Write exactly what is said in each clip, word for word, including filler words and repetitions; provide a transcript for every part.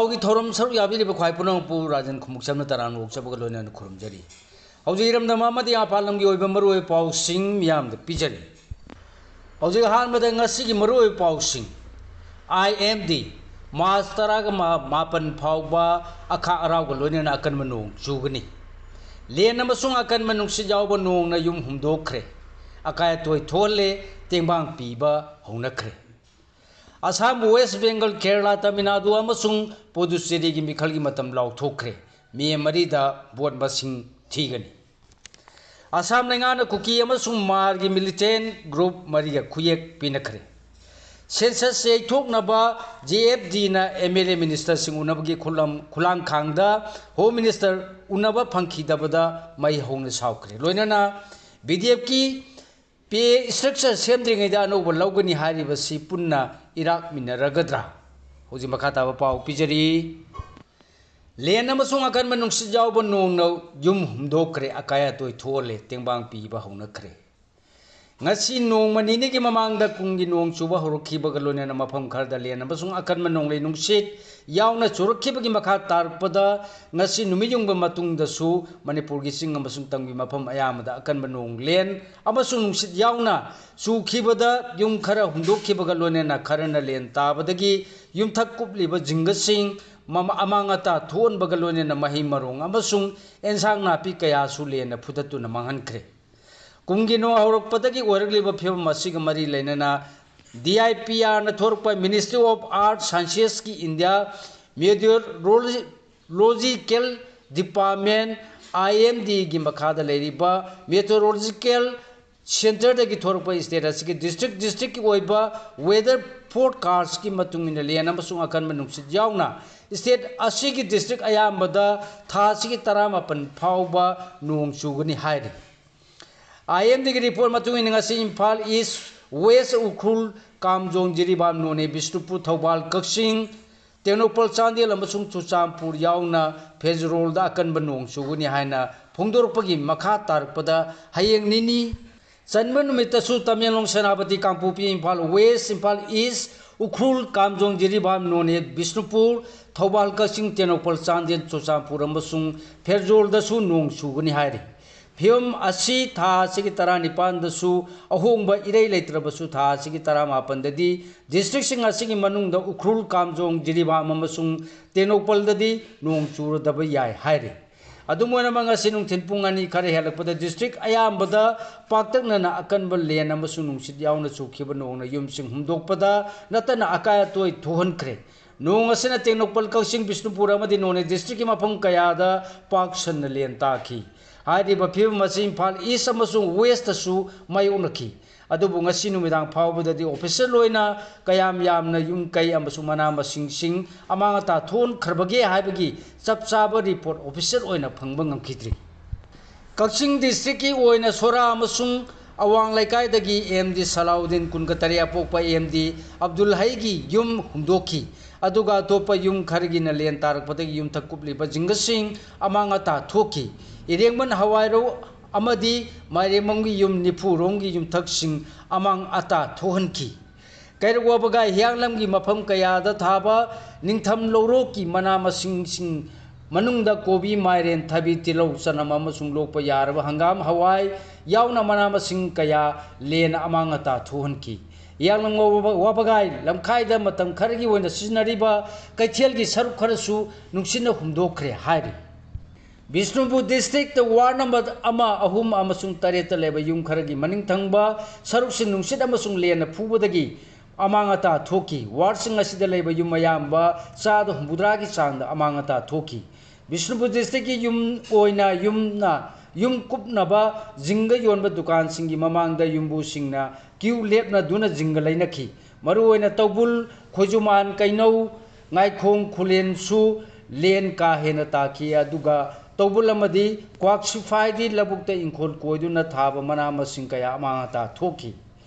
ꯄꯥꯎꯒꯤ ꯊꯧꯔꯝ ꯁꯔꯨꯛ ꯌꯥꯕꯤꯔꯤꯕ ꯈ꯭ꯋꯥꯏ ꯄꯨꯝꯅꯃꯛꯄꯨ ꯔꯥꯖꯟ ꯈꯨꯃꯨꯛꯆꯝꯅ ꯇꯔꯥꯝꯅ ꯑꯣꯛꯆꯕꯒ ꯂꯣꯏꯅꯅ ꯈꯨꯔꯨꯝꯖꯔꯤ꯫ ꯍꯧꯖꯤꯛ ꯏꯔꯝꯗꯝ ꯑꯃꯗꯤ ꯃꯄꯥꯟ ꯂꯝꯒꯤ ꯑꯣꯏꯕ ꯃꯔꯨꯑꯣꯏꯕ ꯄꯥꯎꯁꯤꯡ ꯃꯤꯌꯥꯝꯗ ꯄꯤꯖꯔꯤ꯫ ꯍꯧꯖꯤꯛ ꯑꯍꯥꯟꯕꯗ ꯉꯁꯤꯒꯤ ꯃꯔꯨꯑꯣꯏꯕ ꯄꯥꯎꯁꯤꯡ꯫ ꯑꯥꯏ ꯑꯦꯝ ꯗꯤ, ꯃꯥꯔꯆ ꯇꯔꯥꯒ ꯃꯥꯄꯟ ꯐꯥꯎꯕ ꯑꯈꯥꯛ ꯑꯔꯥꯎꯒ ꯂꯣꯏꯅꯅ ꯑꯀꯟꯕ ꯅꯣꯡ ꯆꯨꯒꯅꯤ꯫ ꯂꯦꯟ ꯑꯃꯁꯨꯡ ꯑꯀꯟꯕ ꯅꯨꯡꯁꯤꯠ ꯌꯥꯎꯕ ꯅꯣꯡꯅ ꯌꯨꯝ ꯍꯨꯝꯗꯣꯛꯈ꯭ꯔꯦ, ꯑꯀꯥꯏ ꯑꯇꯣꯏ ꯊꯣꯛꯍꯜꯂꯦ, ꯇꯦꯡꯕꯥꯡ ꯄꯤꯕ ꯍꯧꯅꯈ꯭ꯔꯦ꯫ ꯑꯁꯥꯝ, ꯋꯦꯁ ꯕꯦꯡꯒꯜ, ꯀꯦꯔꯂꯥ, ꯇꯥꯃꯤꯜ ꯅꯥꯗꯨ ꯑꯃꯁꯨꯡ ꯄꯨꯗꯨꯆꯦꯔꯤꯒꯤ ꯃꯤꯈꯜꯒꯤ ꯃꯇꯝ ꯂꯥꯎꯊꯣꯛꯈ꯭ꯔꯦ꯫ ꯃꯦ ꯃꯔꯤꯗ ꯚꯣꯠ ꯃꯁꯤꯡ ꯊꯤꯒꯅꯤ꯫ ꯑꯁꯥꯝ ꯂꯩꯉꯥꯛꯅ ꯀꯨꯀꯤ ꯑꯃꯁꯨꯡ ꯃꯥꯔꯒꯤ ꯃꯤꯂꯤꯇꯦꯟ ꯒ꯭ꯔꯨꯞ ꯃꯔꯤꯒ ꯈꯨꯌꯦꯛ ꯄꯤꯅꯈ꯭ꯔꯦ꯫ ꯁꯦꯟꯁꯁ ꯌꯩꯊꯣꯛꯅꯕ ꯖꯦ ꯑꯦꯐ ꯗꯤꯅ ꯑꯦꯝ ꯑꯦꯜ ꯑꯦ ꯃꯤꯅꯤꯁꯇꯔꯁꯤꯡ ꯎꯅꯕꯒꯤ ꯈꯨꯂꯝ-, ꯈꯨꯂꯥꯡꯈꯥꯡꯗ ꯍꯣꯝ ꯃꯤꯅꯤꯁꯇꯔ ꯎꯅꯕ ꯐꯪꯈꯤꯗꯕꯗ ꯃꯩ ꯍꯧꯅ ꯁꯥꯎꯈ꯭ꯔꯦ꯫ ꯂꯣꯏꯅꯅ ꯕꯤ ꯗꯤ ꯑꯦꯐꯀꯤ ꯄꯦ ꯏꯁꯇ꯭ꯔꯛꯆꯔ ꯁꯦꯝꯗ꯭ꯔꯤꯉꯩꯗ ꯑꯅꯧꯕ ꯂꯧꯒꯅꯤ ꯍꯥꯏꯔꯤꯕꯁꯤ ꯄꯨꯟꯅ ꯏꯔꯥꯛꯃꯤꯟꯅꯔꯒꯗ꯭ꯔꯥ? ꯍꯧꯖꯤꯛ ꯃꯈꯥ ꯇꯥꯕ ꯄꯥꯎ ꯄꯤꯖꯔꯤ꯫ ꯂꯦꯟ ꯑꯃꯁꯨꯡ ꯑꯀꯟꯕ ꯅꯨꯡꯁꯤꯠ ꯌꯥꯎꯕ ꯅꯣꯡꯅ ꯌꯨꯝ ꯍꯨꯝꯗꯣꯛꯈ꯭ꯔꯦ, ꯑꯀꯥꯏ ꯑꯇꯣꯏ ꯊꯣꯛꯍꯜꯂꯦ, ꯇꯦꯡꯕꯥꯡ ꯄꯤꯕ ꯍꯧꯅꯈ꯭ꯔꯦ꯫ ꯉꯁꯤ ꯅꯣꯡꯃ ꯅꯤꯅꯤꯒꯤ ꯃꯃꯥꯡꯗ ꯀꯨꯝꯒꯤ ꯅꯣꯡ ꯆꯨꯕ ꯍꯧꯔꯛꯈꯤꯕꯒ ꯂꯣꯏꯅꯅ ꯃꯐꯝ ꯈꯔꯗ ꯂꯦꯟ ꯑꯃꯁꯨꯡ ꯑꯀꯟꯕ ꯅꯣꯡꯂꯩ ꯅꯨꯡꯁꯤꯠ ꯌꯥꯎꯅ ꯆꯨꯔꯛꯈꯤꯕꯒꯤ ꯃꯈꯥ ꯇꯥꯔꯛꯄꯗ ꯉꯁꯤ ꯅꯨꯃꯤꯠ ꯌꯨꯡꯕ ꯃꯇꯨꯡꯗꯁꯨ ꯃꯅꯤꯄꯨꯔꯒꯤ ꯆꯤꯡ ꯑꯃꯁꯨꯡ ꯇꯝꯒꯤ ꯃꯐꯝ ꯑꯌꯥꯝꯕꯗ ꯑꯀꯟꯕ ꯅꯣꯡ, ꯂꯦꯟ ꯑꯃꯁꯨꯡ ꯅꯨꯡꯁꯤꯠ ꯌꯥꯎꯅ ꯆꯨꯈꯤꯕꯗ ꯌꯨꯝ ꯈꯔ ꯍꯨꯝꯗꯣꯛꯈꯤꯕꯒ ꯂꯣꯏꯅꯅ ꯈꯔꯅ ꯂꯦꯟ ꯇꯥꯕꯗꯒꯤ ꯌꯨꯝꯊꯛ ꯀꯨꯞꯂꯤꯕ ꯖꯤꯡꯒꯁꯤꯡ ꯃꯃ-, ꯑꯃꯥꯡ ꯑꯇꯥ ꯊꯣꯛꯍꯟꯕꯒ ꯂꯣꯏꯅꯅ ꯃꯍꯩ ꯃꯔꯣꯡ ꯑꯃꯁꯨꯡ ꯑꯦꯟꯁꯥꯡ ꯅꯥꯄꯤ ꯀꯌꯥꯁꯨ ꯂꯦꯟꯅ ꯐꯨꯗꯠꯇꯨꯅ ꯃꯥꯡꯍꯟꯈ꯭ꯔꯦ꯫ ꯀꯨꯝꯒꯤ ꯅꯣꯡ ꯍꯧꯔꯛꯄꯗꯒꯤ ꯑꯣꯏꯔꯛꯂꯤꯕ ꯐꯤꯕꯝ ꯑꯁꯤꯒ ꯃꯔꯤ ꯂꯩꯅꯅ ꯗꯤ ꯑꯥꯏ ꯄꯤ ꯑꯥꯔꯅ ꯊꯣꯔꯛꯄ Ministry of Earth Sciences-ꯀꯤ India Meteorological Department, I M ꯗꯤꯒꯤ ꯃꯈꯥꯗ ꯂꯩꯔꯤꯕ meteorological centre-ꯗꯒꯤ ꯊꯣꯔꯛꯄ state ꯑꯁꯤꯒꯤ district district-ꯀꯤ ꯑꯣꯏꯕ weather forecast-ꯀꯤ ꯃꯇꯨꯡ ꯏꯟꯅ ꯂꯦꯟ ꯑꯃꯁꯨꯡ ꯑꯀꯟꯕ ꯅꯨꯡꯁꯤꯠ ꯌꯥꯎꯅ state ꯑꯁꯤꯒꯤ district ꯑꯌꯥꯝꯕꯗ ꯊꯥ ꯑꯁꯤꯒꯤ ꯇꯔꯥꯃꯥꯄꯟ ꯐꯥꯎꯕ ꯅꯣꯡ ꯆꯨꯒꯅꯤ ꯍꯥꯏꯔꯤ꯫ ꯑꯥꯏ ꯑꯦꯝ ꯗꯤꯒꯤ report ꯃꯇꯨꯡ ꯏꯟꯅ ꯉꯁꯤ ꯏꯝꯐꯥꯜ East, West, ꯎꯈ꯭ꯔꯨꯜ, ꯀꯥꯝꯖꯣꯡ, ꯖꯤꯔꯤꯕꯥꯝ, ꯅꯣꯅꯦ, ꯕꯤꯁꯅꯨꯄꯨꯔ, ꯊꯧꯕꯥꯜ, ꯀꯛꯆꯤꯡ, ꯇꯦꯡꯅꯧꯄꯜ, ꯆꯥꯟꯗꯦꯜ ꯑꯃꯁꯨꯡ ꯆꯨꯔꯆꯥꯟꯄꯨꯔ ꯌꯥꯎꯅ ꯐꯦꯖꯔꯣꯜꯗ ꯑꯀꯟꯕ ꯅꯣꯡ ꯆꯨꯒꯅꯤ ꯍꯥꯏꯅ ꯐꯣꯡꯗꯣꯔꯛꯄꯒꯤ ꯃꯈꯥ ꯇꯥꯔꯛꯄꯗ ꯍꯌꯦꯡ ꯅꯤꯅꯤ ꯆꯟꯕ ꯅꯨꯃꯤꯠꯇꯁꯨ ꯇꯃꯦꯡꯂꯣꯡ, ꯁꯦꯅꯥꯄꯇꯤ, ꯀꯥꯡꯄꯣꯛꯄꯤ, ꯏꯝꯐꯥꯜ West, ꯏꯝꯐꯥꯜ East, ꯎꯈ꯭ꯔꯨꯜ, ꯀꯥꯝꯖꯣꯡ, ꯖꯤꯔꯤꯕꯥꯝ, ꯅꯣꯅꯦ, ꯕꯤꯁꯅꯨꯄꯨꯔ, ꯊꯧꯕꯥꯜ, ꯀꯛꯆꯤꯡ, ꯇꯦꯡꯅꯧꯄꯜ, ꯆꯥꯟꯗꯦꯜ, ꯆꯨꯔꯆꯥꯟꯄꯨꯔ ꯑꯃꯁꯨꯡ ꯐꯦꯔꯖꯣꯜꯗꯁꯨ ꯅꯣꯡ ꯆꯨꯒꯅꯤ ꯍꯥꯏꯔꯤ꯫ ꯐꯤꯕꯝ ꯑꯁꯤ ꯊꯥ ꯑꯁꯤꯒꯤ ꯇꯔꯥꯅꯤꯄꯥꯟꯗꯁꯨ ꯑꯍꯣꯡꯕ ꯏꯔꯩ ꯂꯩꯇ꯭ꯔꯕꯁꯨ, ꯊꯥ ꯑꯁꯤꯒꯤ ꯇꯔꯥꯃꯥꯄꯟꯗꯗꯤ districtꯁꯤꯡ ꯑꯁꯤꯒꯤ ꯃꯅꯨꯡꯗ ꯎꯈ꯭ꯔꯨꯜ, ꯀꯥꯝꯖꯣꯡ, ꯖꯤꯔꯤꯕꯥꯝ ꯑꯃꯁꯨꯡ ꯇꯦꯡꯅꯧꯄꯜꯗꯗꯤ ꯅꯣꯡ ꯆꯨꯔꯗꯕ ꯌꯥꯏ ꯍꯥꯏꯔꯤ꯫ ꯑꯗꯨꯝ ꯑꯣꯏꯅꯃꯛ, ꯉꯁꯤ ꯅꯨꯡꯊꯤꯜ ꯄꯨꯡ ꯑꯅꯤ ꯈꯔ ꯍꯦꯜꯂꯛꯄꯗ district ꯑꯌꯥꯝꯕꯗ ꯄꯥꯛꯇꯛꯅꯅ ꯑꯀꯟꯕ ꯂꯦꯟ ꯑꯃꯁꯨꯡ ꯅꯨꯡꯁꯤꯠ ꯌꯥꯎꯅ ꯆꯨꯈꯤꯕ ꯅꯣꯡꯅ ꯌꯨꯝꯁꯤꯡ ꯍꯨꯝꯗꯣꯛꯄꯗ ꯅꯠꯇꯅ ꯑꯀꯥꯏ ꯑꯇꯣꯏ ꯊꯣꯛꯍꯟꯈ꯭ꯔꯦ꯫ ꯅꯣꯡ ꯑꯁꯤꯅ ꯇꯦꯡꯅꯧꯄꯜ, ꯀꯛꯆꯤꯡ, ꯕꯤꯁꯅꯨꯄꯨꯔ ꯑꯃꯗꯤ ꯅꯣꯅꯦ districtꯀꯤ ꯃꯐꯝ ꯀꯌꯥꯗ ꯄꯥꯛ ꯁꯟꯅ ꯂꯦꯟ ꯇꯥꯈꯤ꯫ ꯍꯥꯏꯔꯤꯕ ꯐꯤꯕꯝ ꯑꯁꯤ ꯏꯝꯐꯥꯜ East ꯑꯃꯁꯨꯡ Westꯇꯁꯨ ꯃꯥꯌꯣꯛꯅꯈꯤ꯫ ꯑꯗꯨꯕꯨ ꯉꯁꯤ ꯅꯨꯃꯤꯗꯥꯡ ꯐꯥꯎꯕꯗꯗꯤ official ꯑꯣꯏꯅ ꯀꯌꯥꯝ ꯌꯥꯝꯅ ꯌꯨꯝ ꯀꯩ ꯑꯃꯁꯨꯡ ꯃꯅꯥ ꯃꯁꯤꯡꯁꯤꯡ ꯑꯃꯥꯡ ꯑꯇꯥ ꯊꯣꯛꯍꯟꯈ꯭ꯔꯕꯒꯦ ꯍꯥꯏꯕꯒꯤ ꯆꯞ ꯆꯥꯕ report official ꯑꯣꯏꯅ ꯐꯪꯕ ꯉꯝꯈꯤꯗ꯭ꯔꯤ꯫ ꯀꯛꯆꯤꯡ districtꯀꯤ ꯑꯣꯏꯅ ꯁꯣꯔꯥ ꯑꯃꯁꯨꯡ ꯑꯋꯥꯡ ꯂꯩꯀꯥꯏꯗꯒꯤ M D ꯁꯂꯥꯎꯗꯤꯟ, ꯀꯨꯟꯒ ꯇꯔꯦꯠ ꯑꯄꯣꯛꯄ M D ꯑꯕꯗꯨꯜ ꯍꯩꯒꯤ ꯌꯨꯝ ꯍꯨꯝꯗꯣꯛꯈꯤ꯫ ꯑꯗꯨꯒ ꯑꯇꯣꯞꯄ ꯌꯨꯝ ꯈꯔꯒꯤꯅ ꯂꯦꯟ ꯇꯥꯔꯛꯄꯗꯒꯤ ꯌꯨꯝꯊꯛ ꯀꯨꯞꯂꯤꯕ ꯖꯤꯡꯒꯁꯤꯡ ꯑꯃꯥꯡ ꯑꯇꯥ ꯊꯣꯛꯈꯤ꯫ ꯏꯔꯦꯡꯕꯟ ꯍꯋꯥꯏꯔꯧ ꯑꯃꯗꯤ ꯃꯥꯏꯔꯦꯝꯕꯝꯒꯤ ꯌꯨꯝ ꯅꯤꯐꯨ ꯔꯣꯝꯒꯤ ꯌꯨꯝꯊꯛꯁꯤꯡ ꯑꯃꯥꯡ ꯑꯇꯥ ꯊꯣꯛꯍꯟꯈꯤ꯫ ꯀꯩꯔꯛ ꯋꯥꯕꯒꯥꯏ ꯍꯤꯌꯥꯡꯂꯝꯒꯤ ꯃꯐꯝ ꯀꯌꯥꯗ ꯊꯥꯕ ꯅꯤꯡꯊꯝ ꯂꯧꯔꯣꯛꯀꯤ ꯃꯅꯥ ꯃꯁꯤꯡꯁꯤꯡ ꯃꯅꯨꯡꯗ ꯀꯣꯕꯤ, ꯃꯥꯏꯔꯦꯟ, ꯊꯕꯤ, ꯇꯤꯜꯍꯧ, ꯆꯅꯝ ꯑꯃꯁꯨꯡ ꯂꯣꯛꯄ ꯌꯥꯔꯕ ꯍꯪꯒꯥꯝ, ꯍꯋꯥꯏ ꯌꯥꯎꯅ ꯃꯅꯥ ꯃꯁꯤꯡ ꯀꯌꯥ ꯂꯦꯟꯅ ꯑꯃꯥꯡ ꯑꯇꯥ ꯊꯣꯛꯍꯟꯈꯤ꯫ ꯍꯤꯌꯥꯡꯂꯝ ꯋꯥꯕ-, ꯋꯥꯕꯒꯥꯏ ꯂꯝꯈꯥꯏꯗ ꯃꯇꯝ ꯈꯔꯒꯤ ꯑꯣꯏꯅ ꯁꯤꯖꯤꯟꯅꯔꯤꯕ ꯀꯩꯊꯦꯜꯒꯤ ꯁꯔꯨꯛ ꯈꯔꯁꯨ ꯅꯨꯡꯁꯤꯠꯅ ꯍꯨꯝꯗꯣꯛꯈ꯭ꯔꯦ ꯍꯥꯏꯔꯤ꯫ ꯕꯤꯁꯅꯨꯄꯨꯔ districtꯇ ward number ꯑꯃ, ꯑꯍꯨꯝ ꯑꯃꯁꯨꯡ ꯇꯔꯦꯠꯇ ꯂꯩꯕ ꯌꯨꯝ ꯈꯔꯒꯤ ꯃꯅꯤꯡ ꯊꯪꯕ ꯁꯔꯨꯛꯁꯤꯡ ꯅꯨꯡꯁꯤꯠ ꯑꯃꯁꯨꯡ ꯂꯦꯟꯅ ꯐꯨꯕꯗꯒꯤ ꯑꯃꯥꯡ ꯑꯇꯥ ꯊꯣꯛꯈꯤ꯫ Wardꯁꯤꯡ ꯑꯁꯤꯗ ꯂꯩꯕ ꯌꯨꯝ ꯑꯌꯥꯝꯕ ꯆꯥꯗ ꯍꯨꯝꯐꯨꯇꯔꯥꯒꯤ ꯆꯥꯡꯗ ꯑꯃꯥꯡ ꯑꯇꯥ ꯊꯣꯛꯈꯤ꯫ ꯕꯤꯁꯅꯨꯄꯨꯔ districtꯀꯤ ꯌꯨꯝ ꯑꯣꯏꯅ ꯌꯨꯝꯅ, ꯌꯨꯝ ꯀꯨꯞꯅꯕ ꯖꯤꯡꯒ ꯌꯣꯟꯕ ꯗꯨꯀꯥꯟꯁꯤꯡꯒꯤ ꯃꯃꯥꯡꯗ ꯌꯨꯝꯕꯨꯁꯤꯡꯅ queue ꯂꯦꯞꯅꯗꯨꯅ ꯖꯤꯡꯒ ꯂꯩꯅꯈꯤ꯫ ꯃꯔꯨꯑꯣꯏꯅ ꯇꯧꯕꯨꯜ, ꯈꯣꯏꯖꯨꯃꯥꯟ, ꯀꯩꯅꯧ, ꯉꯥꯏꯈꯣꯡ, ꯈꯨꯂꯦꯟꯁꯨ ꯂꯦꯟ ꯀꯥ ꯍꯦꯟꯅ ꯇꯥꯈꯤ꯫ ꯑꯗꯨꯒ ꯇꯧꯕꯨꯜ ꯑꯃꯗꯤ ꯀ꯭ꯋꯥꯛꯁꯤꯐꯥꯏꯗꯤ ꯂꯧꯕꯨꯛꯇ ꯏꯪꯈꯣꯜ ꯀꯣꯏꯗꯨꯅ ꯊꯥꯕ ꯃꯅꯥ ꯃꯁꯤꯡ ꯀꯌꯥ ꯑꯃꯥꯡ ꯑꯇꯥ ꯊꯣꯛꯈꯤ꯫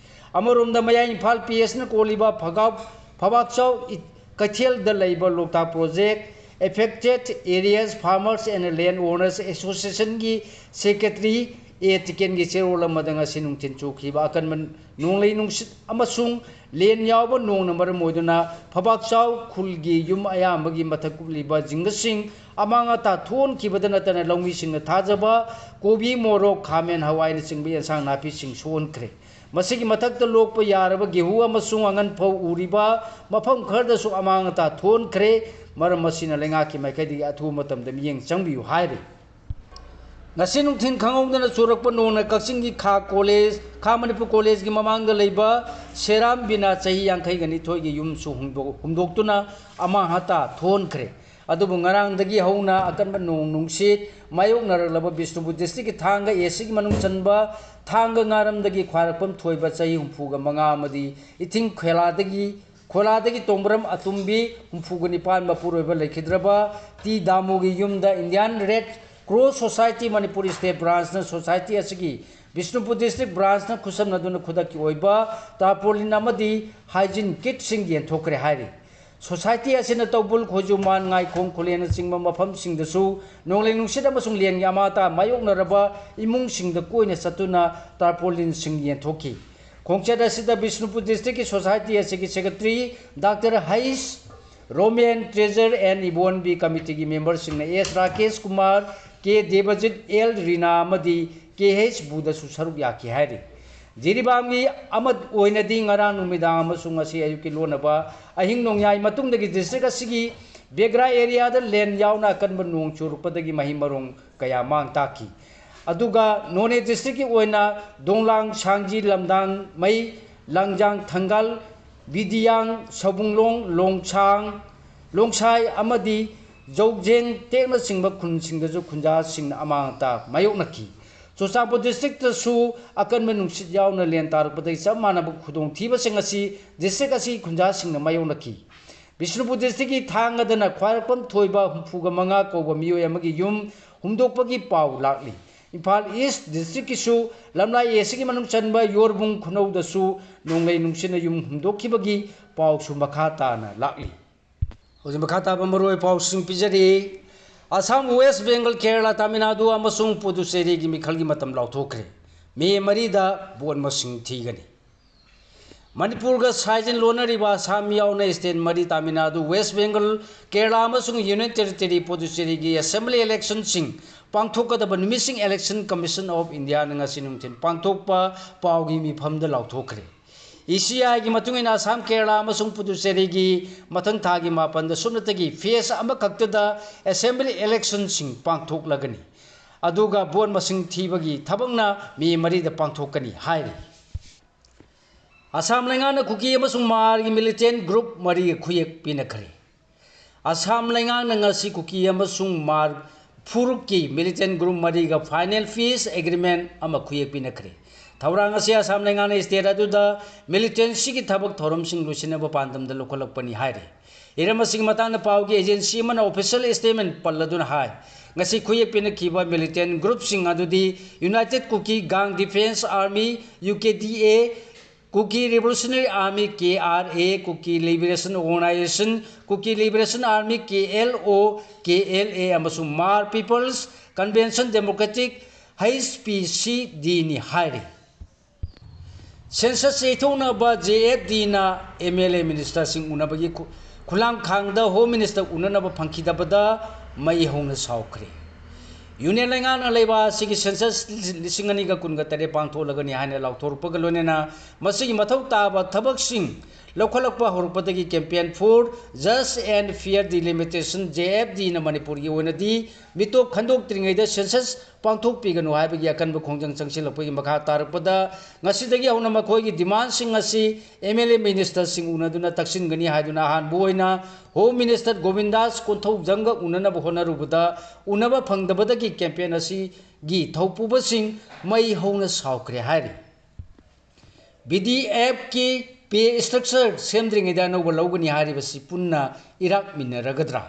ꯑꯃꯔꯣꯝꯗ ꯃꯌꯥꯏ ꯏꯝꯐꯥꯜ P Sꯅ ꯀꯣꯜꯂꯤꯕ ꯐꯒꯥꯎ-, ꯐꯕꯥꯛꯆꯥꯎ ꯏ-, ꯀꯩꯊꯦꯜꯗ ꯂꯩꯕ ꯂꯣꯛꯇꯥꯛ project affected areas farmers and land owners associationꯒꯤ secretary ꯑꯦ ꯇꯤꯀꯦꯟꯒꯤ ꯆꯦꯔꯣꯜ ꯑꯃꯗ ꯉꯁꯤ ꯅꯨꯡꯊꯤꯜ ꯆꯨꯈꯤꯕ ꯑꯀꯟꯕ ꯅꯣꯡꯂꯩ ꯅꯨꯡꯁꯤꯠ ꯑꯃꯁꯨꯡ ꯂꯦꯟ ꯌꯥꯎꯕ ꯅꯣꯡꯅ ꯃꯔꯝ ꯑꯣꯏꯗꯨꯅ ꯐꯕꯥꯛꯆꯥꯎ ꯈꯨꯜꯒꯤ ꯌꯨꯝ ꯑꯌꯥꯝꯕꯒꯤ ꯃꯊꯛ ꯀꯨꯞꯂꯤꯕ ꯖꯤꯡꯒꯁꯤꯡ ꯑꯃꯥꯡ ꯑꯇꯥ ꯊꯣꯛꯍꯟꯈꯤꯕꯗ ꯅꯠꯇꯅ ꯂꯧꯃꯤꯁꯤꯡꯅ ꯊꯥꯖꯕ ꯀꯣꯕꯤ, ꯃꯣꯔꯣꯛ, ꯈꯥꯃꯦꯟ, ꯍꯋꯥꯏꯅꯆꯤꯡꯕ ꯑꯦꯟꯁꯥꯡ ꯅꯥꯄꯤꯁꯤꯡ ꯁꯣꯛꯍꯟꯈ꯭ꯔꯦ꯫ ꯃꯁꯤꯒꯤ ꯃꯊꯛꯇ ꯂꯣꯛꯄ ꯌꯥꯔꯕ ꯒꯦꯍꯨ ꯑꯃꯁꯨꯡ ꯑꯉꯟ ꯐꯧ ꯎꯔꯤꯕ ꯃꯐꯝ ꯈꯔꯗꯁꯨ ꯑꯃꯥꯡ ꯑꯇꯥ ꯊꯣꯛꯍꯟꯈ꯭ꯔꯦ꯫ ꯃꯔꯝ ꯑꯁꯤꯅ ꯂꯩꯉꯥꯛꯀꯤ ꯃꯥꯏꯀꯩꯗꯒꯤ ꯑꯊꯨꯕ ꯃꯇꯝꯗ ꯃꯤꯠꯌꯦꯡ ꯆꯪꯕꯤꯌꯨ ꯍꯥꯏꯔꯤ꯫ ꯉꯁꯤ ꯅꯨꯡꯊꯤꯜ ꯈꯪꯍꯧꯗꯅ ꯆꯨꯔꯛꯄ ꯅꯣꯡꯅ ꯀꯛꯆꯤꯡꯒꯤ ꯈꯥ ꯀꯣꯂꯦꯖ, ꯈꯥ ꯃꯅꯤꯄꯨꯔ ꯀꯣꯂꯦꯖꯒꯤ ꯃꯃꯥꯡꯗ ꯂꯩꯕ ꯁꯦꯔꯥꯝ ꯕꯤꯅꯥ ꯆꯍꯤ ꯌꯥꯡꯈꯩꯒ ꯅꯤꯊꯣꯏꯒꯤ ꯌꯨꯝꯁꯨ ꯍꯨꯝꯗꯣꯛ-, ꯍꯨꯝꯗꯣꯛꯇꯨꯅ ꯑꯃꯥꯡ ꯑꯇꯥ ꯊꯣꯛꯍꯟꯈ꯭ꯔꯦ꯫ ꯑꯗꯨꯕꯨ ꯉꯔꯥꯡꯗꯒꯤ ꯍꯧꯅ ꯑꯀꯟꯕ ꯅꯣꯡ ꯅꯨꯡꯁꯤꯠ ꯃꯥꯌꯣꯛꯅꯔꯛꯂꯕ ꯕꯤꯁꯅꯨꯄꯨꯔ ꯗꯤꯁꯇ꯭ꯔꯤꯛꯀꯤ ꯊꯥꯡꯒ ꯑꯦ ꯁꯤꯒꯤ ꯃꯅꯨꯡ ꯆꯟꯕ ꯊꯥꯡꯒ ꯉꯥꯔꯝꯗꯒꯤ ꯈ꯭ꯋꯥꯏꯔꯥꯛꯄꯝ ꯊꯣꯏꯕ ꯆꯍꯤ ꯍꯨꯝꯐꯨꯒ ꯃꯉꯥ ꯑꯃꯗꯤ ꯏꯊꯤꯡ ꯈꯦꯂꯥꯗꯒꯤ, ꯈꯣꯂꯥꯗꯒꯤ ꯇꯣꯡꯕ꯭ꯔꯝ ꯑꯇꯨꯝꯕꯤ ꯍꯨꯝꯐꯨꯒ ꯅꯤꯄꯥꯟ ꯃꯄꯨꯔꯣꯏꯕ ꯂꯩꯈꯤꯗ꯭ꯔꯕ ꯇꯤ ꯗꯥꯃꯨꯒꯤ ꯌꯨꯝꯗ Indian Red Cross Society Manipur state ꯕ꯭ꯔꯥꯟꯁꯅ ꯁꯣꯁꯥꯏꯇꯤ ꯑꯁꯤꯒꯤ ꯕꯤꯁꯅꯨꯄꯨꯔ ꯗꯤꯁꯇ꯭ꯔꯤꯛ ꯕ꯭ꯔꯥꯟꯁꯅ ꯈꯨꯠꯁꯝꯅꯗꯨꯅ ꯈꯨꯗꯛꯀꯤ ꯑꯣꯏꯕ ꯇꯥꯔꯄꯣꯂꯤꯟ ꯑꯃꯗꯤ ꯍꯥꯏꯖꯤꯟ ꯀꯤꯠꯁꯤꯡ ꯌꯦꯟꯊꯣꯛꯈ꯭ꯔꯦ ꯍꯥꯏꯔꯤ꯫ ꯁꯣꯁꯥꯏꯇꯤ ꯑꯁꯤꯅ ꯇꯧꯕꯨꯜ, ꯈꯣꯏꯖꯨꯃꯥꯟ, ꯉꯥꯏꯈꯣꯡ, ꯈꯨꯂꯦꯟꯅꯆꯤꯡꯕ ꯃꯐꯝꯁꯤꯡꯗꯁꯨ ꯅꯣꯡꯂꯩ ꯅꯨꯡꯁꯤꯠ ꯑꯃꯁꯨꯡ ꯂꯦꯟꯒꯤ ꯑꯃꯥꯡ ꯑꯇꯥ ꯃꯥꯌꯣꯛꯅꯔꯕ ꯏꯃꯨꯡꯁꯤꯡꯗ ꯀꯣꯏꯅ ꯆꯠꯇꯨꯅ ꯇꯥꯔꯄꯣꯂꯤꯟꯁꯤꯡ ꯌꯦꯟꯊꯣꯛꯈꯤ꯫ ꯈꯣꯡꯆꯠ ꯑꯁꯤꯗ ꯕꯤꯁꯅꯨꯄꯨꯔ ꯗꯤꯁꯇ꯭ꯔꯤꯛꯀꯤ ꯁꯣꯁꯥꯏꯇꯤ ꯑꯁꯤꯒꯤ ꯁꯦꯀ꯭ꯔꯦꯇꯔꯤ ꯗꯥꯛꯇꯔ ꯍꯩꯁ ꯔꯣꯃꯦꯟ, ꯇ꯭ꯔꯦꯖꯔ ꯑꯦꯟ ꯏꯕꯣꯟꯕꯤ, ꯀꯃꯤꯇꯤꯒꯤ ꯃꯦꯝꯕꯔꯁꯤꯡꯅ S Rakesh Kumar, K Debjit, L Rina ꯑꯃꯗꯤ ꯀꯦ ꯍꯩꯁ ꯕꯨꯗꯁꯨ ꯁꯔꯨꯛ ꯌꯥꯈꯤ ꯍꯥꯏꯔꯤ꯫ ꯖꯤꯔꯤꯕꯥꯝꯒꯤ ꯑꯃ ꯑꯣꯏꯅꯗꯤ ꯉꯔꯥꯡ ꯅꯨꯃꯤꯗꯥꯡ ꯑꯃꯁꯨꯡ ꯉꯁꯤ ꯑꯌꯨꯛꯀꯤ ꯂꯣꯟꯅꯕ ꯑꯍꯤꯡ ꯅꯣꯡꯌꯥꯏ ꯃꯇꯨꯡꯗꯒꯤ ꯗꯤꯁꯇ꯭ꯔꯤꯛ ꯑꯁꯤꯒꯤ ꯕꯦꯒ꯭ꯔꯥ ꯑꯦꯔꯤꯌꯥꯗ ꯂꯦꯟ ꯌꯥꯎꯅ ꯑꯀꯟꯕ ꯅꯣꯡ ꯆꯨꯔꯛꯄꯗꯒꯤ ꯃꯍꯩ ꯃꯔꯣꯡ ꯀꯌꯥ ꯃꯥꯡ ꯇꯥꯛꯈꯤ꯫ ꯑꯗꯨꯒ ꯅꯣꯅꯦ ꯗꯤꯁꯇ꯭ꯔꯤꯛꯀꯤ ꯑꯣꯏꯅ ꯗꯣꯡꯂꯥꯡ, ꯁꯥꯡꯖꯤ, ꯂꯝꯗꯥꯡ, ꯃꯩ, ꯂꯥꯡꯖꯥꯡ, ꯊꯪꯒꯥꯜ, ꯕꯤꯗꯤꯌꯥꯡ, ꯁꯕꯨꯡꯂꯣꯡ, ꯂꯣꯡꯁꯥꯡ, ꯂꯣꯡꯁꯥꯏ ꯑꯃꯗꯤ ꯖꯧꯖꯦꯡ ꯇꯦꯛꯅꯆꯤꯡꯕ ꯈꯨꯟꯁꯤꯡꯗꯁꯨ ꯈꯨꯟꯖꯥꯁꯤꯡꯅ ꯑꯃꯥꯡ ꯑꯇꯥ ꯃꯥꯌꯣꯛꯅꯈꯤ꯫ ꯆꯨꯔꯆꯥꯟꯄꯨꯔ ꯗꯤꯁꯇ꯭ꯔꯤꯛꯇꯁꯨ ꯑꯀꯟꯕ ꯅꯨꯡꯁꯤꯠ ꯌꯥꯎꯅ ꯂꯦꯟ ꯇꯥꯔꯛꯄꯗꯒꯤ ꯆꯞ ꯃꯥꯟꯅꯕ ꯈꯨꯗꯣꯡꯊꯤꯕꯁꯤꯡ ꯑꯁꯤ ꯗꯤꯁꯇ꯭ꯔꯤꯛ ꯑꯁꯤꯒꯤ ꯈꯨꯟꯖꯥꯁꯤꯡꯅ ꯃꯥꯌꯣꯛꯅꯈꯤ꯫ ꯕꯤꯁꯅꯨꯄꯨꯔ ꯗꯤꯁꯇ꯭ꯔꯤꯛꯀꯤ ꯊꯥꯡꯒꯗꯅ ꯈ꯭ꯋꯥꯏꯔꯥꯛꯄꯝ ꯊꯣꯏꯕ ꯍꯨꯝꯐꯨꯒ ꯃꯉꯥ ꯀꯧꯕ ꯃꯤꯑꯣꯏ ꯑꯃꯒꯤ ꯌꯨꯝ ꯍꯨꯝꯗꯣꯛꯄꯒꯤ ꯄꯥꯎ ꯂꯥꯛꯂꯤ꯫ ꯏꯝꯐꯥꯜ ꯏꯁ ꯗꯤꯁꯇ꯭ꯔꯤꯛꯀꯤꯁꯨ ꯂꯝꯂꯥꯏ ꯑꯦ ꯁꯤꯒꯤ ꯃꯅꯨꯡ ꯆꯟꯕ ꯌꯣꯔꯕꯨꯡ ꯈꯨꯅꯧꯗꯁꯨ ꯅꯣꯡꯂꯩ ꯅꯨꯡꯁꯤꯠꯅ ꯌꯨꯝ ꯍꯨꯝꯗꯣꯛꯈꯤꯕꯒꯤ ꯄꯥꯎꯁꯨ ꯃꯈꯥ ꯇꯥꯅ ꯂꯥꯛꯂꯤ꯫ ꯍꯧꯖꯤꯛ ꯃꯈꯥ ꯇꯥꯕ ꯃꯔꯨꯑꯣꯏꯕ ꯄꯥꯎꯁꯤꯡ ꯄꯤꯖꯔꯤ꯫ ꯑꯁꯥꯝ, ꯋꯦꯁ ꯕꯦꯡꯒꯜ, ꯀꯦꯔꯂꯥ, ꯇꯥꯃꯤꯜ ꯅꯥꯗꯨ ꯑꯃꯁꯨꯡ ꯄꯨꯗꯨꯆꯦꯔꯤꯒꯤ ꯃꯤꯈꯜꯒꯤ ꯃꯇꯝ ꯂꯥꯎꯊꯣꯛꯈ꯭ꯔꯦ꯫ ꯃꯦ ꯃꯔꯤꯗ ꯚꯣꯠ ꯃꯁꯤꯡ ꯊꯤꯒꯅꯤ꯫ ꯃꯅꯤꯄꯨꯔꯒ ꯁꯥꯏꯖꯤꯟ ꯂꯣꯟꯅꯔꯤꯕ ꯑꯁꯥꯝ ꯌꯥꯎꯅ state ꯃꯔꯤ, ꯇꯥꯃꯤꯜ ꯅꯥꯗꯨ, ꯋꯦꯁ ꯕꯦꯡꯒꯜ, ꯀꯦꯔꯂꯥ ꯑꯃꯁꯨꯡ Union Territory ꯄꯨꯗꯨꯆꯦꯔꯤꯒꯤ assembly electionꯁꯤꯡ ꯄꯥꯡꯊꯣꯛꯀꯗꯕ ꯅꯨꯃꯤꯠꯁꯤꯡ Election Commission of Indiaꯅ ꯉꯁꯤ ꯅꯨꯡꯊꯤꯜ ꯄꯥꯡꯊꯣꯛꯄ ꯄꯥꯎꯒꯤ ꯃꯤꯐꯝꯗ ꯂꯥꯎꯊꯣꯛꯈ꯭ꯔꯦ꯫ ECIꯒꯤ ꯃꯇꯨꯡ ꯏꯟꯅ ꯑꯁꯥꯝ, ꯀꯦꯔꯂꯥ ꯑꯃꯁꯨꯡ ꯄꯨꯗꯨꯆꯦꯔꯤꯒꯤ ꯃꯊꯪ ꯊꯥꯒꯤ ꯃꯥꯄꯟꯗ ꯁꯨꯞꯅꯇꯒꯤ phase ꯑꯃꯈꯛꯇꯗ assembly electionꯁꯤꯡ ꯄꯥꯡꯊꯣꯛꯂꯒꯅꯤ꯫ ꯑꯗꯨꯒ ꯚꯣꯠ ꯃꯁꯤꯡ ꯊꯤꯕꯒꯤ ꯊꯕꯛꯅ ꯃꯦ ꯃꯔꯤꯗ ꯄꯥꯡꯊꯣꯛꯀꯅꯤ ꯍꯥꯏꯔꯤ꯫ ꯑꯁꯥꯝ ꯂꯩꯉꯥꯛꯅ ꯀꯨꯀꯤ ꯑꯃꯁꯨꯡ ꯃꯥꯔꯒꯤ militant group ꯃꯔꯤꯒ ꯈꯨꯌꯦꯛ ꯄꯤꯅꯈ꯭ꯔꯦ꯫ ꯑꯁꯥꯝ ꯂꯩꯉꯥꯛꯅ ꯉꯁꯤ ꯀꯨꯀꯤ ꯑꯃꯁꯨꯡ ꯃꯥꯔ ꯐꯨꯔꯨꯞꯀꯤ militant group ꯃꯔꯤꯒ final peace agreement ꯑꯃ ꯈꯨꯌꯦꯛ ꯄꯤꯅꯈ꯭ꯔꯦ꯫ ꯊꯧꯔꯥꯡ ꯑꯁꯤ ꯑꯁꯥꯝ ꯂꯩꯉꯥꯛꯅ state ꯑꯗꯨꯗ militancyꯒꯤ ꯊꯕꯛ ꯊꯧꯔꯝꯁꯤꯡ ꯂꯣꯏꯁꯤꯟꯅꯕ ꯄꯥꯟꯗꯝꯗ ꯂꯧꯈꯠꯂꯛꯄꯅꯤ ꯍꯥꯏꯔꯤ꯫ ꯍꯤꯔꯝ ꯑꯁꯤꯒꯤ ꯃꯇꯥꯡꯗ ꯄꯥꯎꯒꯤ agency ꯑꯃꯅ official statement ꯄꯜꯂꯗꯨꯅ ꯍꯥꯏ, ꯉꯁꯤ ꯈꯨꯌꯦꯛ ꯄꯤꯅꯈꯤꯕ militant groupꯁꯤꯡ ꯑꯗꯨꯗꯤ United Kuki Gang Defence Army, UKDA, Kuki Revolutionary Army, KRA, Kuki Liberation Organization, Kuki Liberation Army, KLO, KLA, ꯑꯃꯁꯨꯡ Hmar People's Convention Democratic, HPCDꯅꯤ ꯍꯥꯏꯔꯤ꯫ Census ꯌꯩꯊꯣꯛꯅꯕ JFDꯅ MLA ministerꯁꯤꯡ ꯎꯅꯕꯒꯤ ꯈꯨ-, ꯈꯨꯂꯥꯡꯈꯥꯡꯗ Home Minister ꯎꯅꯅꯕ ꯐꯪꯈꯤꯗꯕꯗ ꯃꯩ ꯍꯧꯅ ꯁꯥꯎꯈ꯭ꯔꯦ꯫ Union ꯂꯩꯉꯥꯛꯅ ꯂꯩꯕꯥꯛ ꯑꯁꯤꯒꯤ census ꯂꯤꯁꯤꯡ ꯑꯅꯤꯒ ꯀꯨꯟꯒ ꯇꯔꯦꯠ ꯄꯥꯡꯊꯣꯛꯂꯒꯅꯤ ꯍꯥꯏꯅ ꯂꯥꯎꯊꯣꯔꯛꯄꯒ ꯂꯣꯏꯅꯅ ꯃꯁꯤꯒꯤ ꯃꯊꯧ ꯇꯥꯕ ꯊꯕꯛꯁꯤꯡ ꯂꯧꯈꯠꯂꯛꯄ ꯍꯧꯔꯛꯄꯗꯒꯤ Campaign for Just and Fair Delimitation, JFDꯅ ꯃꯅꯤꯄꯨꯔꯒꯤ ꯑꯣꯏꯅꯗꯤ ꯃꯤꯇꯣꯞ ꯈꯟꯗꯣꯛꯇ꯭ꯔꯤꯉꯩꯗ census ꯄꯥꯡꯊꯣꯛꯄꯤꯒꯅꯨ ꯍꯥꯏꯕꯒꯤ ꯑꯀꯟꯕ ꯈꯣꯡꯖꯪ ꯆꯪꯁꯤꯜꯂꯛꯄꯒꯤ ꯃꯈꯥ ꯇꯥꯔꯛꯄꯗ ꯉꯁꯤꯗꯒꯤ ꯍꯧꯅ ꯃꯈꯣꯏꯒꯤ demandꯁꯤꯡ ꯑꯁꯤ MLA ministerꯁꯤꯡ ꯎꯅꯗꯨꯅ ꯇꯛꯁꯤꯟꯒꯅꯤ ꯍꯥꯏꯗꯨꯅ ꯑꯍꯥꯟꯕ ꯑꯣꯏꯅ Home Minister ꯒꯣꯕꯤꯟꯗꯥꯁ ꯀꯣꯟꯊꯧꯖꯝꯒ ꯎꯅꯅꯕ ꯍꯣꯠꯅꯔꯨꯕꯗ ꯎꯅꯕ ꯐꯪꯗꯕꯗꯒꯤ campaign ꯑꯁꯤꯒꯤ ꯊꯧꯄꯨꯕꯁꯤꯡ ꯃꯩ ꯍꯧꯅ ꯁꯥꯎꯈ꯭ꯔꯦ ꯍꯥꯏꯔꯤ꯫ BDFꯀꯤ pay structure ꯁꯦꯝꯗ꯭ꯔꯤꯉꯩꯗ ꯑꯅꯧꯕ ꯂꯧꯒꯅꯤ ꯍꯥꯏꯔꯤꯕꯁꯤ ꯄꯨꯟꯅ ꯏꯔꯥꯛꯃꯤꯟꯅꯔꯒꯗ꯭ꯔꯥ?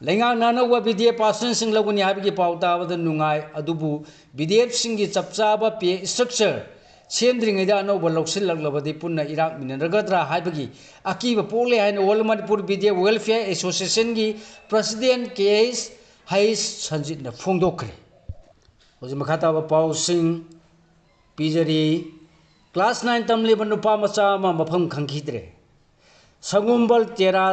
ꯂꯩꯉꯥꯛꯅ ꯑꯅꯧꯕ BDF percentꯁꯤꯡ ꯂꯧꯒꯅꯤ ꯍꯥꯏꯕꯒꯤ ꯄꯥꯎ ꯇꯥꯕꯗ ꯅꯨꯡꯉꯥꯏ, ꯑꯗꯨꯕꯨ BDFꯁꯤꯡꯒꯤ ꯆꯞ ꯆꯥꯕ pay structure ꯁꯦꯝꯗ꯭ꯔꯤꯉꯩꯗ ꯑꯅꯧꯕ ꯂꯧꯁꯤꯜꯂꯛꯂꯕꯗꯤ ꯄꯨꯟꯅ ꯏꯔꯥꯛꯃꯤꯟꯅꯔꯒꯗ꯭ꯔꯥ ꯍꯥꯏꯕꯒꯤ ꯑꯀꯤꯕ ꯄꯣꯛꯂꯦ ꯍꯥꯏꯅ All Manipur BDF Welfare Associationꯒꯤ president ꯀꯦ ꯑꯩꯆ ꯍꯩꯁ ꯁꯟꯖꯤꯠꯅ ꯐꯣꯡꯗꯣꯛꯈ꯭ꯔꯦ꯫ ꯍꯧꯖꯤꯛ ꯃꯈꯥ ꯇꯥꯕ ꯄꯥꯎꯁꯤꯡ ꯄꯤꯖꯔꯤ꯫ ꯀ꯭ꯂꯥꯁ ꯅꯥꯏꯟ ꯇꯝꯂꯤꯕ ꯅꯨꯄꯥ ꯃꯆꯥ ꯑꯃ ꯃꯐꯝ ꯈꯪꯈꯤꯗ꯭ꯔꯦ꯫ ꯁꯒꯣꯝꯕꯜ ꯇꯦꯔꯥ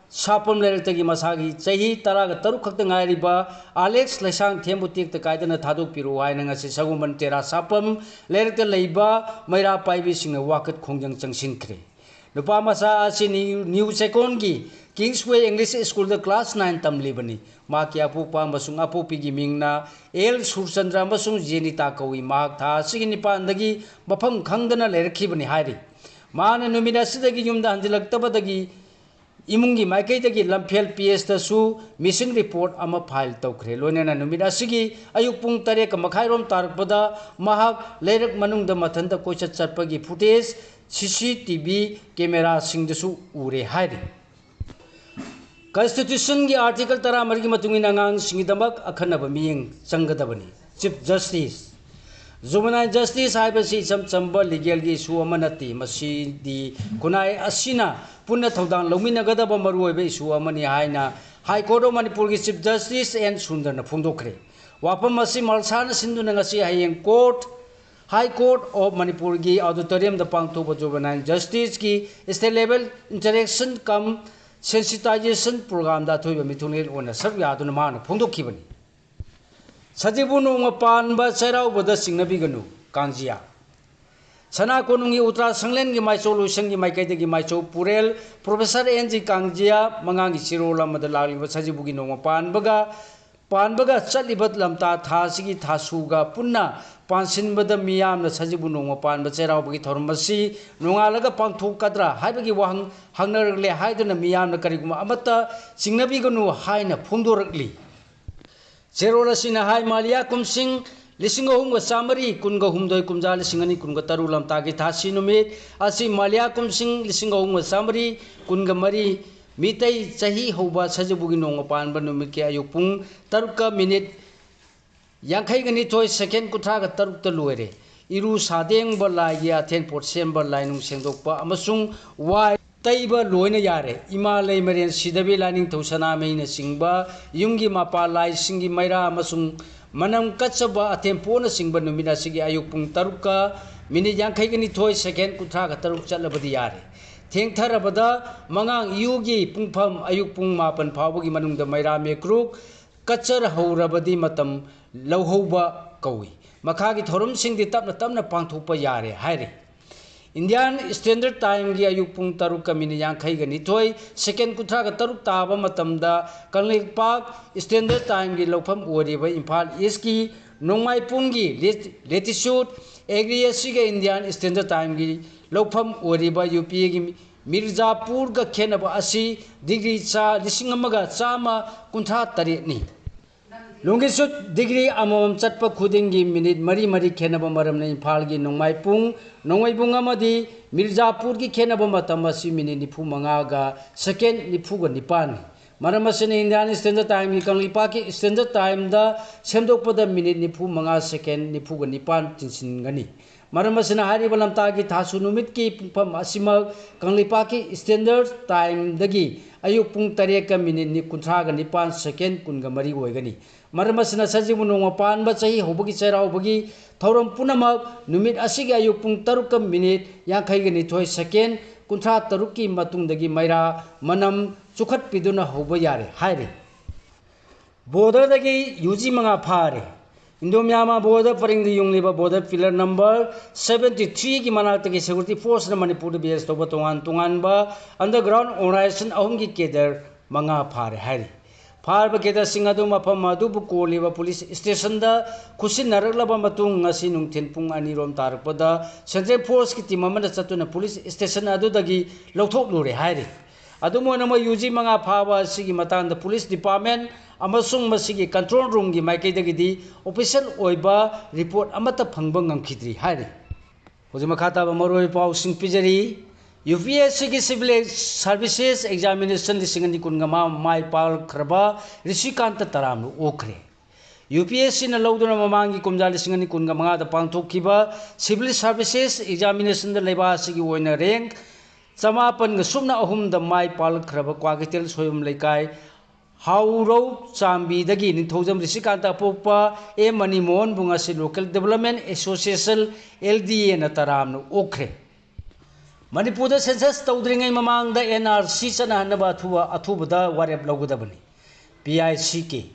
ꯁꯥꯄꯝ ꯂꯩꯔꯛꯇꯒꯤ ꯃꯁꯥꯒꯤ ꯆꯍꯤ ꯇꯔꯥꯒ ꯇꯔꯨꯛ ꯈꯛꯇ ꯉꯥꯏꯔꯤꯕ ꯑꯂꯦꯛꯁ ꯂꯩꯁꯥꯡꯊꯦꯝꯕꯨ ꯇꯦꯛꯇ ꯀꯥꯏꯗꯅ ꯊꯥꯗꯣꯛꯄꯤꯔꯛꯎ ꯍꯥꯏꯅ ꯉꯁꯤ ꯁꯒꯣꯝꯕꯜ ꯇꯦꯔꯥ ꯁꯥꯄꯝ ꯂꯩꯔꯛꯇ ꯂꯩꯕ ꯃꯩꯔꯥ ꯄꯥꯏꯕꯤꯁꯤꯡꯅ ꯋꯥꯀꯠ ꯈꯣꯡꯖꯪ ꯆꯪꯁꯤꯟꯈ꯭ꯔꯦ꯫ ꯅꯨꯄꯥ ꯃꯆꯥ ꯑꯁꯤ ꯅ꯭ꯌꯨ, ꯅ꯭ꯌꯨ ꯆꯦꯀꯣꯟꯒꯤ ꯀꯤꯡꯁꯋꯦ ꯏꯪꯂꯤꯁ ꯁ꯭ꯀꯨꯜꯗ ꯀ꯭ꯂꯥꯁ ꯅꯥꯏꯟ ꯇꯝꯂꯤꯕꯅꯤ꯫ ꯃꯍꯥꯛꯀꯤ ꯑꯄꯣꯛꯄ ꯑꯃꯁꯨꯡ ꯑꯄꯣꯛꯄꯤꯒꯤ ꯃꯤꯡꯅ ꯑꯦꯜ ꯁꯨꯔꯆꯟꯗ꯭ꯔ ꯑꯃꯁꯨꯡ ꯖꯦꯅꯤꯇꯥ ꯀꯧꯏ꯫ ꯃꯍꯥꯛ ꯊꯥ ꯑꯁꯤꯒꯤ ꯅꯤꯄꯥꯟꯗꯒꯤ ꯃꯐꯝ ꯈꯪꯗꯅ ꯂꯩꯔꯛꯈꯤꯕꯅꯤ ꯍꯥꯏꯔꯤ꯫ ꯃꯍꯥꯛꯅ ꯅꯨꯃꯤꯠ ꯑꯁꯤꯗꯒꯤ ꯌꯨꯝꯗ ꯍꯟꯖꯤꯜꯂꯛꯇꯕꯗꯒꯤ ꯏꯃꯨꯡꯒꯤ ꯃꯥꯏꯀꯩꯗꯒꯤ ꯂꯝꯐꯦꯜ ꯄꯤ ꯑꯦꯁꯇꯁꯨ ꯃꯤꯁꯤꯡ ꯔꯤꯄꯣꯔꯠ ꯑꯃ ꯐꯥꯏꯜ ꯇꯧꯈ꯭ꯔꯦ꯫ ꯂꯣꯏꯅꯅ ꯅꯨꯃꯤꯠ ꯑꯁꯤꯒꯤ ꯑꯌꯨꯛ ꯄꯨꯡ ꯇꯔꯦꯠꯀ ꯃꯈꯥꯏꯔꯣꯝ ꯇꯥꯔꯛꯄꯗ ꯃꯍꯥꯛ ꯂꯩꯔꯛ ꯃꯅꯨꯡꯗ ꯃꯊꯟꯇ ꯀꯣꯏꯆꯠ ꯆꯠꯄꯒꯤ ꯐꯨꯇꯦꯖ ꯁꯤ ꯁꯤ ꯇꯤ ꯚꯤ ꯀꯦꯃꯦꯔꯥꯁꯤꯡꯗꯁꯨ ꯎꯔꯦ ꯍꯥꯏꯔꯤ꯫ ꯀꯟꯁꯇꯤꯇ꯭ꯌꯨꯁꯟꯒꯤ ꯑꯥꯔꯇꯤꯀꯜ ꯇꯔꯥꯃꯔꯤꯒꯤ ꯃꯇꯨꯡ ꯏꯟꯅ ꯑꯉꯥꯡꯁꯤꯡꯒꯤꯗꯃꯛ ꯑꯈꯟꯅꯕ ꯃꯤꯠꯌꯦꯡ ꯆꯪꯒꯗꯕꯅꯤ꯫ Chief justice. ꯖꯨꯕꯅꯥꯏꯜ ꯖꯁꯇꯤꯁ ꯍꯥꯏꯕꯁꯤ ꯏꯆꯝ ꯆꯝꯕ ꯂꯤꯒꯦꯜꯒꯤ ꯏꯁꯨ ꯑꯃ ꯅꯠꯇꯦ꯫ ꯃꯁꯤꯗꯤ ꯈꯨꯟꯅꯥꯏ ꯑꯁꯤꯅ ꯄꯨꯟꯅ ꯊꯧꯗꯥꯡ ꯂꯧꯃꯤꯟꯅꯒꯗꯕ ꯃꯔꯨꯑꯣꯏꯕ ꯏꯁꯨ ꯑꯃꯅꯤ ꯍꯥꯏꯅ ꯍꯥꯏ ꯀꯣꯔꯠ ꯑꯣꯐ ꯃꯅꯤꯄꯨꯔꯒꯤ ꯆꯤꯐ ꯖꯁꯇꯤꯁ ꯑꯦꯟ ꯁꯨꯟꯗꯔꯅ ꯐꯣꯡꯗꯣꯛꯈ꯭ꯔꯦ꯫ ꯋꯥꯐꯝ ꯑꯁꯤ ꯃꯜꯁꯥꯅ ꯁꯤꯟꯗꯨꯅ ꯉꯁꯤ ꯍꯌꯦꯡ ꯀꯣꯔꯠ, ꯍꯥꯏ ꯀꯣꯔꯠ ꯑꯣꯐ ꯃꯅꯤꯄꯨꯔꯒꯤ ꯑꯣꯗꯤꯇꯣꯔꯤꯌꯝꯗ ꯄꯥꯡꯊꯣꯛꯄ ꯖꯨꯕꯅꯥꯏꯜ ꯖꯁꯇꯤꯁꯀꯤ ꯁ꯭ꯇꯦꯠ ꯂꯦꯚꯦꯜ ꯏꯟꯇꯔꯦꯛꯁꯟ ꯀꯝ ꯁꯦꯟꯁꯤꯇꯥꯏꯖꯦꯁꯟ ꯄ꯭ꯔꯣꯒ꯭ꯔꯥꯝꯗ ꯑꯊꯣꯏꯕ ꯃꯤꯊꯨꯡꯂꯦꯟ ꯑꯣꯏꯅ ꯁꯔꯨꯛ ꯌꯥꯗꯨꯅ ꯃꯍꯥꯛꯅ ꯐꯣꯡꯗꯣꯛꯈꯤꯕꯅꯤ꯫ ꯁꯖꯤꯕꯨ ꯅꯣꯡꯃ ꯄꯥꯟꯕ ꯆꯩꯔꯥꯎꯕꯗ ꯆꯤꯡꯅꯕꯤꯒꯅꯨ, ꯀꯥꯡꯖꯤꯌꯥ꯫ ꯁꯅꯥ ꯀꯣꯅꯨꯡꯒꯤ ꯎꯇ꯭ꯔꯥ ꯁꯪꯂꯦꯟꯒꯤ ꯃꯥꯏꯆꯧ ꯂꯣꯏꯁꯪꯒꯤ ꯃꯥꯏꯀꯩꯗꯒꯤ ꯃꯥꯏꯆꯧ ꯄꯨꯔꯦꯜ ꯄ꯭ꯔꯣꯐꯦꯁꯔ ꯑꯦꯟ ꯖꯤ ꯀꯥꯡꯖꯤꯌꯥ ꯃꯉꯥꯡꯒꯤ ꯆꯦꯔꯣꯜ ꯑꯃꯗ ꯂꯥꯛꯂꯤꯕ ꯁꯖꯤꯕꯨꯒꯤ ꯅꯣꯡꯃ ꯄꯥꯟꯕꯒ, ꯄꯥꯟꯕꯒ ꯆꯠꯂꯤꯕ ꯂꯝꯇꯥ ꯊꯥ ꯑꯁꯤꯒꯤ ꯊꯥꯁꯨꯒ ꯄꯨꯟꯅ ꯄꯥꯟꯁꯤꯟꯕꯗ ꯃꯤꯌꯥꯝꯅ ꯁꯖꯤꯕꯨ ꯅꯣꯡꯃ ꯄꯥꯟꯕ ꯆꯩꯔꯥꯎꯕꯒꯤ ꯊꯧꯔꯝ ꯑꯁꯤ ꯅꯣꯡꯉꯥꯜꯂꯒ ꯄꯥꯡꯊꯣꯛꯀꯗ꯭ꯔꯥ ꯍꯥꯏꯕꯒꯤ ꯋꯥꯍꯪ ꯍꯪꯅꯔꯛꯂꯦ ꯍꯥꯏꯗꯨꯅ ꯃꯤꯌꯥꯝꯅ ꯀꯔꯤꯒꯨꯝꯕ ꯑꯃꯠꯇ ꯆꯤꯡꯅꯕꯤꯒꯅꯨ ꯍꯥꯏꯅ ꯐꯣꯡꯗꯣꯔꯛꯂꯤ꯫ ꯆꯦꯔꯣꯜ ꯑꯁꯤꯅ ꯍꯥꯏ, ꯃꯥꯂꯤꯌꯥ ꯀꯨꯝꯁꯤꯡ ꯂꯤꯁꯤꯡ ꯑꯍꯨꯝꯒ ꯆꯥꯃꯔꯤ ꯀꯨꯟꯒ ꯍꯨꯝꯗꯣꯏ, ꯀꯨꯝꯖꯥ ꯂꯤꯁꯤꯡ ꯑꯅꯤ ꯀꯨꯟꯒ ꯇꯔꯨꯛ ꯂꯝꯇꯥꯒꯤ ꯊꯥꯁꯤ ꯅꯨꯃꯤꯠ ꯑꯁꯤ ꯃꯥꯂꯤꯌꯥ ꯀꯨꯝꯁꯤꯡ ꯂꯤꯁꯤꯡ ꯑꯍꯨꯝꯒ ꯆꯥꯃꯔꯤ ꯀꯨꯟꯒ ꯃꯔꯤ ꯃꯤꯇꯩ ꯆꯍꯤ ꯍꯧꯕ ꯁꯖꯤꯕꯨꯒꯤ ꯅꯣꯡꯃ ꯄꯥꯟꯕ ꯅꯨꯃꯤꯠꯀꯤ ꯑꯌꯨꯛ ꯄꯨꯡ ꯇꯔꯨꯛꯀ ꯃꯤꯅꯤꯠ ꯌꯥꯡꯈꯩꯒ ꯅꯤꯊꯣꯏ ꯁꯦꯀꯦꯟ ꯀꯨꯟꯊ꯭ꯔꯥꯒ ꯇꯔꯨꯛꯇ ꯂꯣꯏꯔꯦ꯫ ꯏꯔꯨ ꯁꯥꯗꯦꯡꯕ, ꯂꯥꯏꯒꯤ ꯑꯊꯦꯟ ꯄꯣꯠ ꯁꯦꯝꯕ, ꯂꯥꯏꯅꯨꯡ ꯁꯦꯡꯗꯣꯛꯄ ꯑꯃꯁꯨꯡ ꯋꯥꯏ ꯇꯩꯕ ꯂꯣꯏꯅ ꯌꯥꯔꯦ꯫ ꯏꯃꯥ ꯂꯩꯃꯔꯦꯟ ꯁꯤꯗꯕꯤ ꯂꯥꯏꯅꯤꯡꯊꯧ ꯁꯅꯥꯃꯍꯤꯅꯆꯤꯡꯕ, ꯌꯨꯝꯒꯤ ꯃꯄꯥ ꯂꯥꯏꯁꯤꯡꯒꯤ ꯃꯩꯔꯥ ꯑꯃꯁꯨꯡ ꯃꯅꯝ ꯀꯠꯆꯕ ꯑꯊꯦꯝꯄꯣꯅꯆꯤꯡꯕ ꯅꯨꯃꯤꯠ ꯑꯁꯤꯒꯤ ꯑꯌꯨꯛ ꯄꯨꯡ ꯇꯔꯨꯛꯀ ꯃꯤꯅꯤꯠ ꯌꯥꯡꯈꯩꯒ ꯅꯤꯊꯣꯏ ꯁꯦꯀꯦꯟ ꯀꯨꯟꯊ꯭ꯔꯥꯒ ꯇꯔꯨꯛ ꯆꯠꯂꯕꯗꯤ ꯌꯥꯔꯦ꯫ ꯊꯦꯡꯊꯔꯕꯗ ꯃꯉꯥꯡ ꯏꯌꯨꯒꯤ ꯄꯨꯡꯐꯝ ꯑꯌꯨꯛ ꯄꯨꯡ ꯃꯥꯄꯟ ꯐꯥꯎꯕꯒꯤ ꯃꯅꯨꯡꯗ ꯃꯩꯔꯥ ꯃꯦꯀ꯭ꯔꯨꯛ ꯀꯠꯆꯔꯍꯧꯔꯕꯗꯤ ꯃꯇꯝ ꯂꯧꯍꯧꯕ ꯀꯧꯏ꯫ ꯃꯈꯥꯒꯤ ꯊꯧꯔꯝꯁꯤꯡꯗꯤ ꯇꯞꯅ ꯇꯞꯅ ꯄꯥꯡꯊꯣꯛꯄ ꯌꯥꯔꯦ ꯍꯥꯏꯔꯤ꯫ ꯏꯟꯗꯤꯌꯥꯟ ꯏꯁꯇꯦꯟꯗꯔꯠ ꯇꯥꯏꯝꯒꯤ ꯑꯌꯨꯛ ꯄꯨꯡ ꯇꯔꯨꯛꯀ ꯃꯤꯅꯤꯠ ꯌꯥꯡꯈꯩꯒ ꯅꯤꯊꯣꯏ, ꯁꯦꯀꯦꯟ ꯀꯨꯟꯊ꯭ꯔꯥꯒ ꯇꯔꯨꯛ ꯇꯥꯕ ꯃꯇꯝꯗ ꯀꯪꯂꯩꯄꯥꯛ ꯏꯁꯇꯦꯟꯗꯔꯠ ꯇꯥꯏꯝꯒꯤ ꯂꯧꯐꯝ ꯑꯣꯏꯔꯤꯕ ꯏꯝꯐꯥꯜ ꯏꯁꯀꯤ ꯅꯣꯡꯃꯥꯏꯄꯨꯡꯒꯤ ꯂꯦ-, ꯂꯦꯇꯤꯆꯨꯠ ꯑꯦꯒ꯭ꯔꯤ ꯑꯁꯤꯒ ꯏꯟꯗꯤꯌꯥꯟ ꯏꯁꯇꯦꯟꯗꯔꯠ ꯇꯥꯏꯝꯒꯤ ꯂꯧꯐꯝ ꯑꯣꯏꯔꯤꯕ ꯌꯨ ꯄꯤ ꯑꯦꯒꯤ ꯃꯤꯔꯖꯥꯄꯨꯔꯒ ꯈꯦꯠꯅꯕ ꯑꯁꯤ ꯗꯤꯒ꯭ꯔꯤ ꯆꯥ-, ꯂꯤꯁꯤꯡ ꯑꯃꯒ ꯆꯥꯝꯃ ꯀꯨꯟꯊ꯭ꯔꯥ ꯇꯔꯦꯠꯅꯤ꯫ ꯂꯣꯡꯒꯤꯆꯨꯠ ꯗꯤꯒ꯭ꯔꯤ ꯑꯃꯃꯝ ꯆꯠꯄ ꯈꯨꯗꯤꯡꯒꯤ ꯃꯤꯅꯤꯠ ꯃꯔꯤ ꯃꯔꯤ ꯈꯦꯠꯅꯕ ꯃꯔꯝꯅ ꯏꯝꯐꯥꯜꯒꯤ ꯅꯣꯡꯃꯥꯏꯄꯨꯡ, ꯅꯣꯡꯃꯩꯕꯨꯡ ꯑꯃꯗꯤ ꯃꯤꯔꯖꯥꯄꯨꯔꯒꯤ ꯈꯦꯠꯅꯕ ꯃꯇꯝ ꯑꯁꯤ ꯃꯤꯅꯤꯠ ꯅꯤꯐꯨ ꯃꯉꯥꯒ ꯁꯦꯀꯦꯟ ꯅꯤꯐꯨꯒ ꯅꯤꯄꯥꯟꯅꯤ꯫ ꯃꯔꯝ ꯑꯁꯤꯅ ꯏꯟꯗꯤꯌꯥꯟ ꯏꯁꯇꯦꯟꯗꯔꯠ ꯇꯥꯏꯝꯒꯤ ꯀꯪꯂꯩꯄꯥꯛꯀꯤ ꯏꯁꯇꯦꯟꯗꯔꯠ ꯇꯥꯏꯝꯗ ꯁꯦꯝꯗꯣꯛꯄꯗ ꯃꯤꯅꯤꯠ ꯅꯤꯐꯨ ꯃꯉꯥ ꯁꯦꯀꯦꯟ ꯅꯤꯐꯨꯒ ꯅꯤꯄꯥꯟ ꯆꯤꯟꯁꯤꯟꯒꯅꯤ꯫ ꯃꯔꯝ ꯑꯁꯤꯅ ꯍꯥꯏꯔꯤꯕ ꯂꯝꯇꯥꯒꯤ ꯊꯥꯁꯨ ꯅꯨꯃꯤꯠꯀꯤ ꯄꯨꯡꯐꯝ ꯑꯁꯤꯃꯛ ꯀꯪꯂꯩꯄꯥꯛꯀꯤ ꯏꯁꯇꯦꯟꯗꯔꯠ ꯇꯥꯏꯝꯗꯒꯤ ꯑꯌꯨꯛ ꯄꯨꯡ ꯇꯔꯦꯠꯀ ꯃꯤꯅꯤꯠ ꯅꯤ-, ꯀꯨꯟꯊ꯭ꯔꯥꯒ ꯅꯤꯄꯥꯟ ꯁꯦꯀꯦꯟ ꯀꯨꯟꯒ ꯃꯔꯤ ꯑꯣꯏꯒꯅꯤ꯫ ꯃꯔꯝ ꯑꯁꯤꯅ ꯁꯖꯤꯕꯨ ꯅꯣꯡꯃ ꯄꯥꯟꯕ ꯆꯍꯤ ꯍꯧꯕꯒꯤ ꯆꯩꯔꯥꯎꯕꯒꯤ ꯊꯧꯔꯝ ꯄꯨꯝꯅꯃꯛ ꯅꯨꯃꯤꯠ ꯑꯁꯤꯒꯤ ꯑꯌꯨꯛ ꯄꯨꯡ ꯇꯔꯨꯛꯀ ꯃꯤꯅꯤꯠ ꯌꯥꯡꯈꯩꯒ ꯅꯤꯊꯣꯏ ꯁꯦꯀꯦꯟ ꯀꯨꯟꯊ꯭ꯔꯥ ꯇꯔꯨꯛꯀꯤ ꯃꯇꯨꯡꯗꯒꯤ ꯃꯩꯔꯥ ꯃꯅꯝ ꯆꯨꯈꯠꯄꯤꯗꯨꯅ ꯍꯧꯕ ꯌꯥꯔꯦ ꯍꯥꯏꯔꯤ꯫ ꯕꯣꯔꯗꯔꯗꯒꯤ ꯌꯨ ꯖꯤ ꯃꯉꯥ ꯐꯥꯔꯦ꯫ ꯏꯟꯗꯣ ꯃ꯭ꯌꯥꯟꯃꯥꯔ ꯕꯣꯔꯗꯔ ꯄꯔꯤꯡꯗ ꯌꯨꯡꯂꯤꯕ ꯕꯣꯔꯗꯔ ꯄꯤꯂꯔ ꯅꯝꯕꯔ ꯁꯕꯦꯟꯇꯤ ꯊ꯭ꯔꯤꯒꯤ ꯃꯅꯥꯛꯇꯒꯤ ꯁꯦꯀ꯭ꯌꯨꯔꯤꯇꯤ ꯐꯣꯔꯁꯅ ꯃꯅꯤꯄꯨꯔꯗ ꯕꯦꯁ ꯇꯧꯕ ꯇꯣꯉꯥꯟ ꯇꯣꯉꯥꯟꯕ ꯑꯟꯗꯔꯒ꯭ꯔꯥꯎꯟ ꯑꯣꯔꯒꯅꯥꯏꯖꯦꯁꯟ ꯑꯍꯨꯝꯒꯤ ꯀꯦꯗꯔ ꯃꯉꯥ ꯐꯥꯔꯦ ꯍꯥꯏꯔꯤ꯫ ꯐꯥꯔꯕ ꯀꯦꯗꯔꯁꯤꯡ ꯑꯗꯨ ꯃꯐꯝ ꯑꯗꯨꯕꯨ ꯀꯣꯜꯂꯤꯕ ꯄꯨꯂꯤꯁ ꯁ꯭ꯇꯦꯁꯟꯗ ꯈꯨꯠꯁꯤꯟꯅꯔꯛꯂꯕ ꯃꯇꯨꯡ, ꯉꯁꯤ ꯅꯨꯡꯊꯤꯜ ꯄꯨꯡ ꯑꯅꯤꯔꯣꯝ ꯇꯥꯔꯛꯄꯗ ꯁꯦꯟꯇ꯭ꯔꯦꯜ ꯐꯣꯔꯁꯀꯤ ꯇꯤꯝ ꯑꯃꯅ ꯆꯠꯇꯨꯅ ꯄꯨꯂꯤꯁ ꯁ꯭ꯇꯦꯁꯟ ꯑꯗꯨꯗꯒꯤ ꯂꯧꯊꯣꯛꯂꯨꯔꯦ ꯍꯥꯏꯔꯤ꯫ ꯑꯗꯨꯝ ꯑꯣꯏꯅꯃꯛ, ꯌꯨ ꯖꯤ ꯃꯉꯥ ꯐꯥꯕ ꯑꯁꯤꯒꯤ ꯃꯇꯥꯡꯗ ꯄꯨꯂꯤꯁ ꯗꯤꯄꯥꯔꯠꯃꯦꯟ ꯑꯃꯁꯨꯡ ꯃꯁꯤꯒꯤ ꯀꯟꯇ꯭ꯔꯣꯜ ꯔꯨꯝꯒꯤ ꯃꯥꯏꯀꯩꯗꯒꯤꯗꯤ ꯑꯣꯐꯤꯁꯤꯌꯦꯜ ꯑꯣꯏꯕ ꯔꯤꯄꯣꯔꯠ ꯑꯃꯠꯇ ꯐꯪꯕ ꯉꯝꯈꯤꯗ꯭ꯔꯤ ꯍꯥꯏꯔꯤ꯫ ꯍꯧꯖꯤꯛ ꯃꯈꯥ ꯇꯥꯕ ꯃꯔꯨꯑꯣꯏꯕ ꯄꯥꯎꯁꯤꯡ ꯄꯤꯖꯔꯤ꯫ ꯌꯨ ꯄꯤ ꯑꯦꯁ ꯁꯤꯒꯤ ꯁꯤꯚꯤꯜ ꯁꯥꯔꯚꯤꯁꯦꯁ ꯑꯦꯛꯖꯥꯃꯤꯅꯦꯁꯟ ꯂꯤꯁꯤꯡ ꯑꯅꯤ ꯀꯨꯟꯒ ꯃꯉꯥ ꯃꯥꯏ ꯄꯥꯛꯈ꯭ꯔꯕ ꯔꯤꯁꯤꯀꯥꯟꯇ ꯇꯔꯥꯝꯅ ꯑꯣꯛꯈ꯭ꯔꯦ꯫ ꯌꯨ ꯄꯤ ꯑꯦꯁ ꯁꯤꯅ ꯂꯧꯗꯨꯅ ꯃꯃꯥꯡꯒꯤ ꯀꯨꯝꯖꯥ ꯂꯤꯁꯤꯡ ꯑꯅꯤ ꯀꯨꯟꯒ ꯃꯉꯥꯗ ꯄꯥꯡꯊꯣꯛꯈꯤꯕ ꯁꯤꯚꯤꯜ ꯁꯥꯔꯚꯤꯁꯦꯁ ꯑꯦꯛꯖꯥꯃꯤꯅꯦꯁꯟꯗ ꯂꯩꯕꯥꯛ ꯑꯁꯤꯒꯤ ꯑꯣꯏꯅ ꯔꯦꯡꯛ ꯆꯃꯥꯄꯟꯒ ꯁꯨꯞꯅ ꯑꯍꯨꯝꯗ ꯃꯥꯏ ꯄꯥꯛꯂꯛꯈ꯭ꯔꯕ ꯀ꯭ꯋꯥꯀꯩꯊꯦꯜ ꯁꯣꯏꯕꯝ ꯂꯩꯀꯥꯏ ꯍꯥꯎꯔꯧ ꯆꯥꯝꯕꯤꯗꯒꯤ ꯅꯤꯡꯊꯧꯖꯝ ꯔꯤꯁꯤꯀꯥꯟꯇ ꯑꯄꯣꯛꯄ ꯑꯦ ꯃꯅꯤꯃꯣꯍꯟꯕꯨ ꯉꯁꯤ local development association, L D A ꯅ ꯇꯔꯥꯝꯅ ꯑꯣꯛꯈ꯭ꯔꯦ꯫ ꯃꯅꯤꯄꯨꯔꯗ census ꯇꯧꯗ꯭ꯔꯤꯉꯩ ꯃꯃꯥꯡꯗ N R C ꯆꯠꯅꯍꯟꯅꯕ ꯑꯊꯨꯕ, ꯑꯊꯨꯕꯗ ꯋꯥꯔꯦꯞ ꯂꯧꯒꯗꯕꯅꯤ꯫ P I C K꯫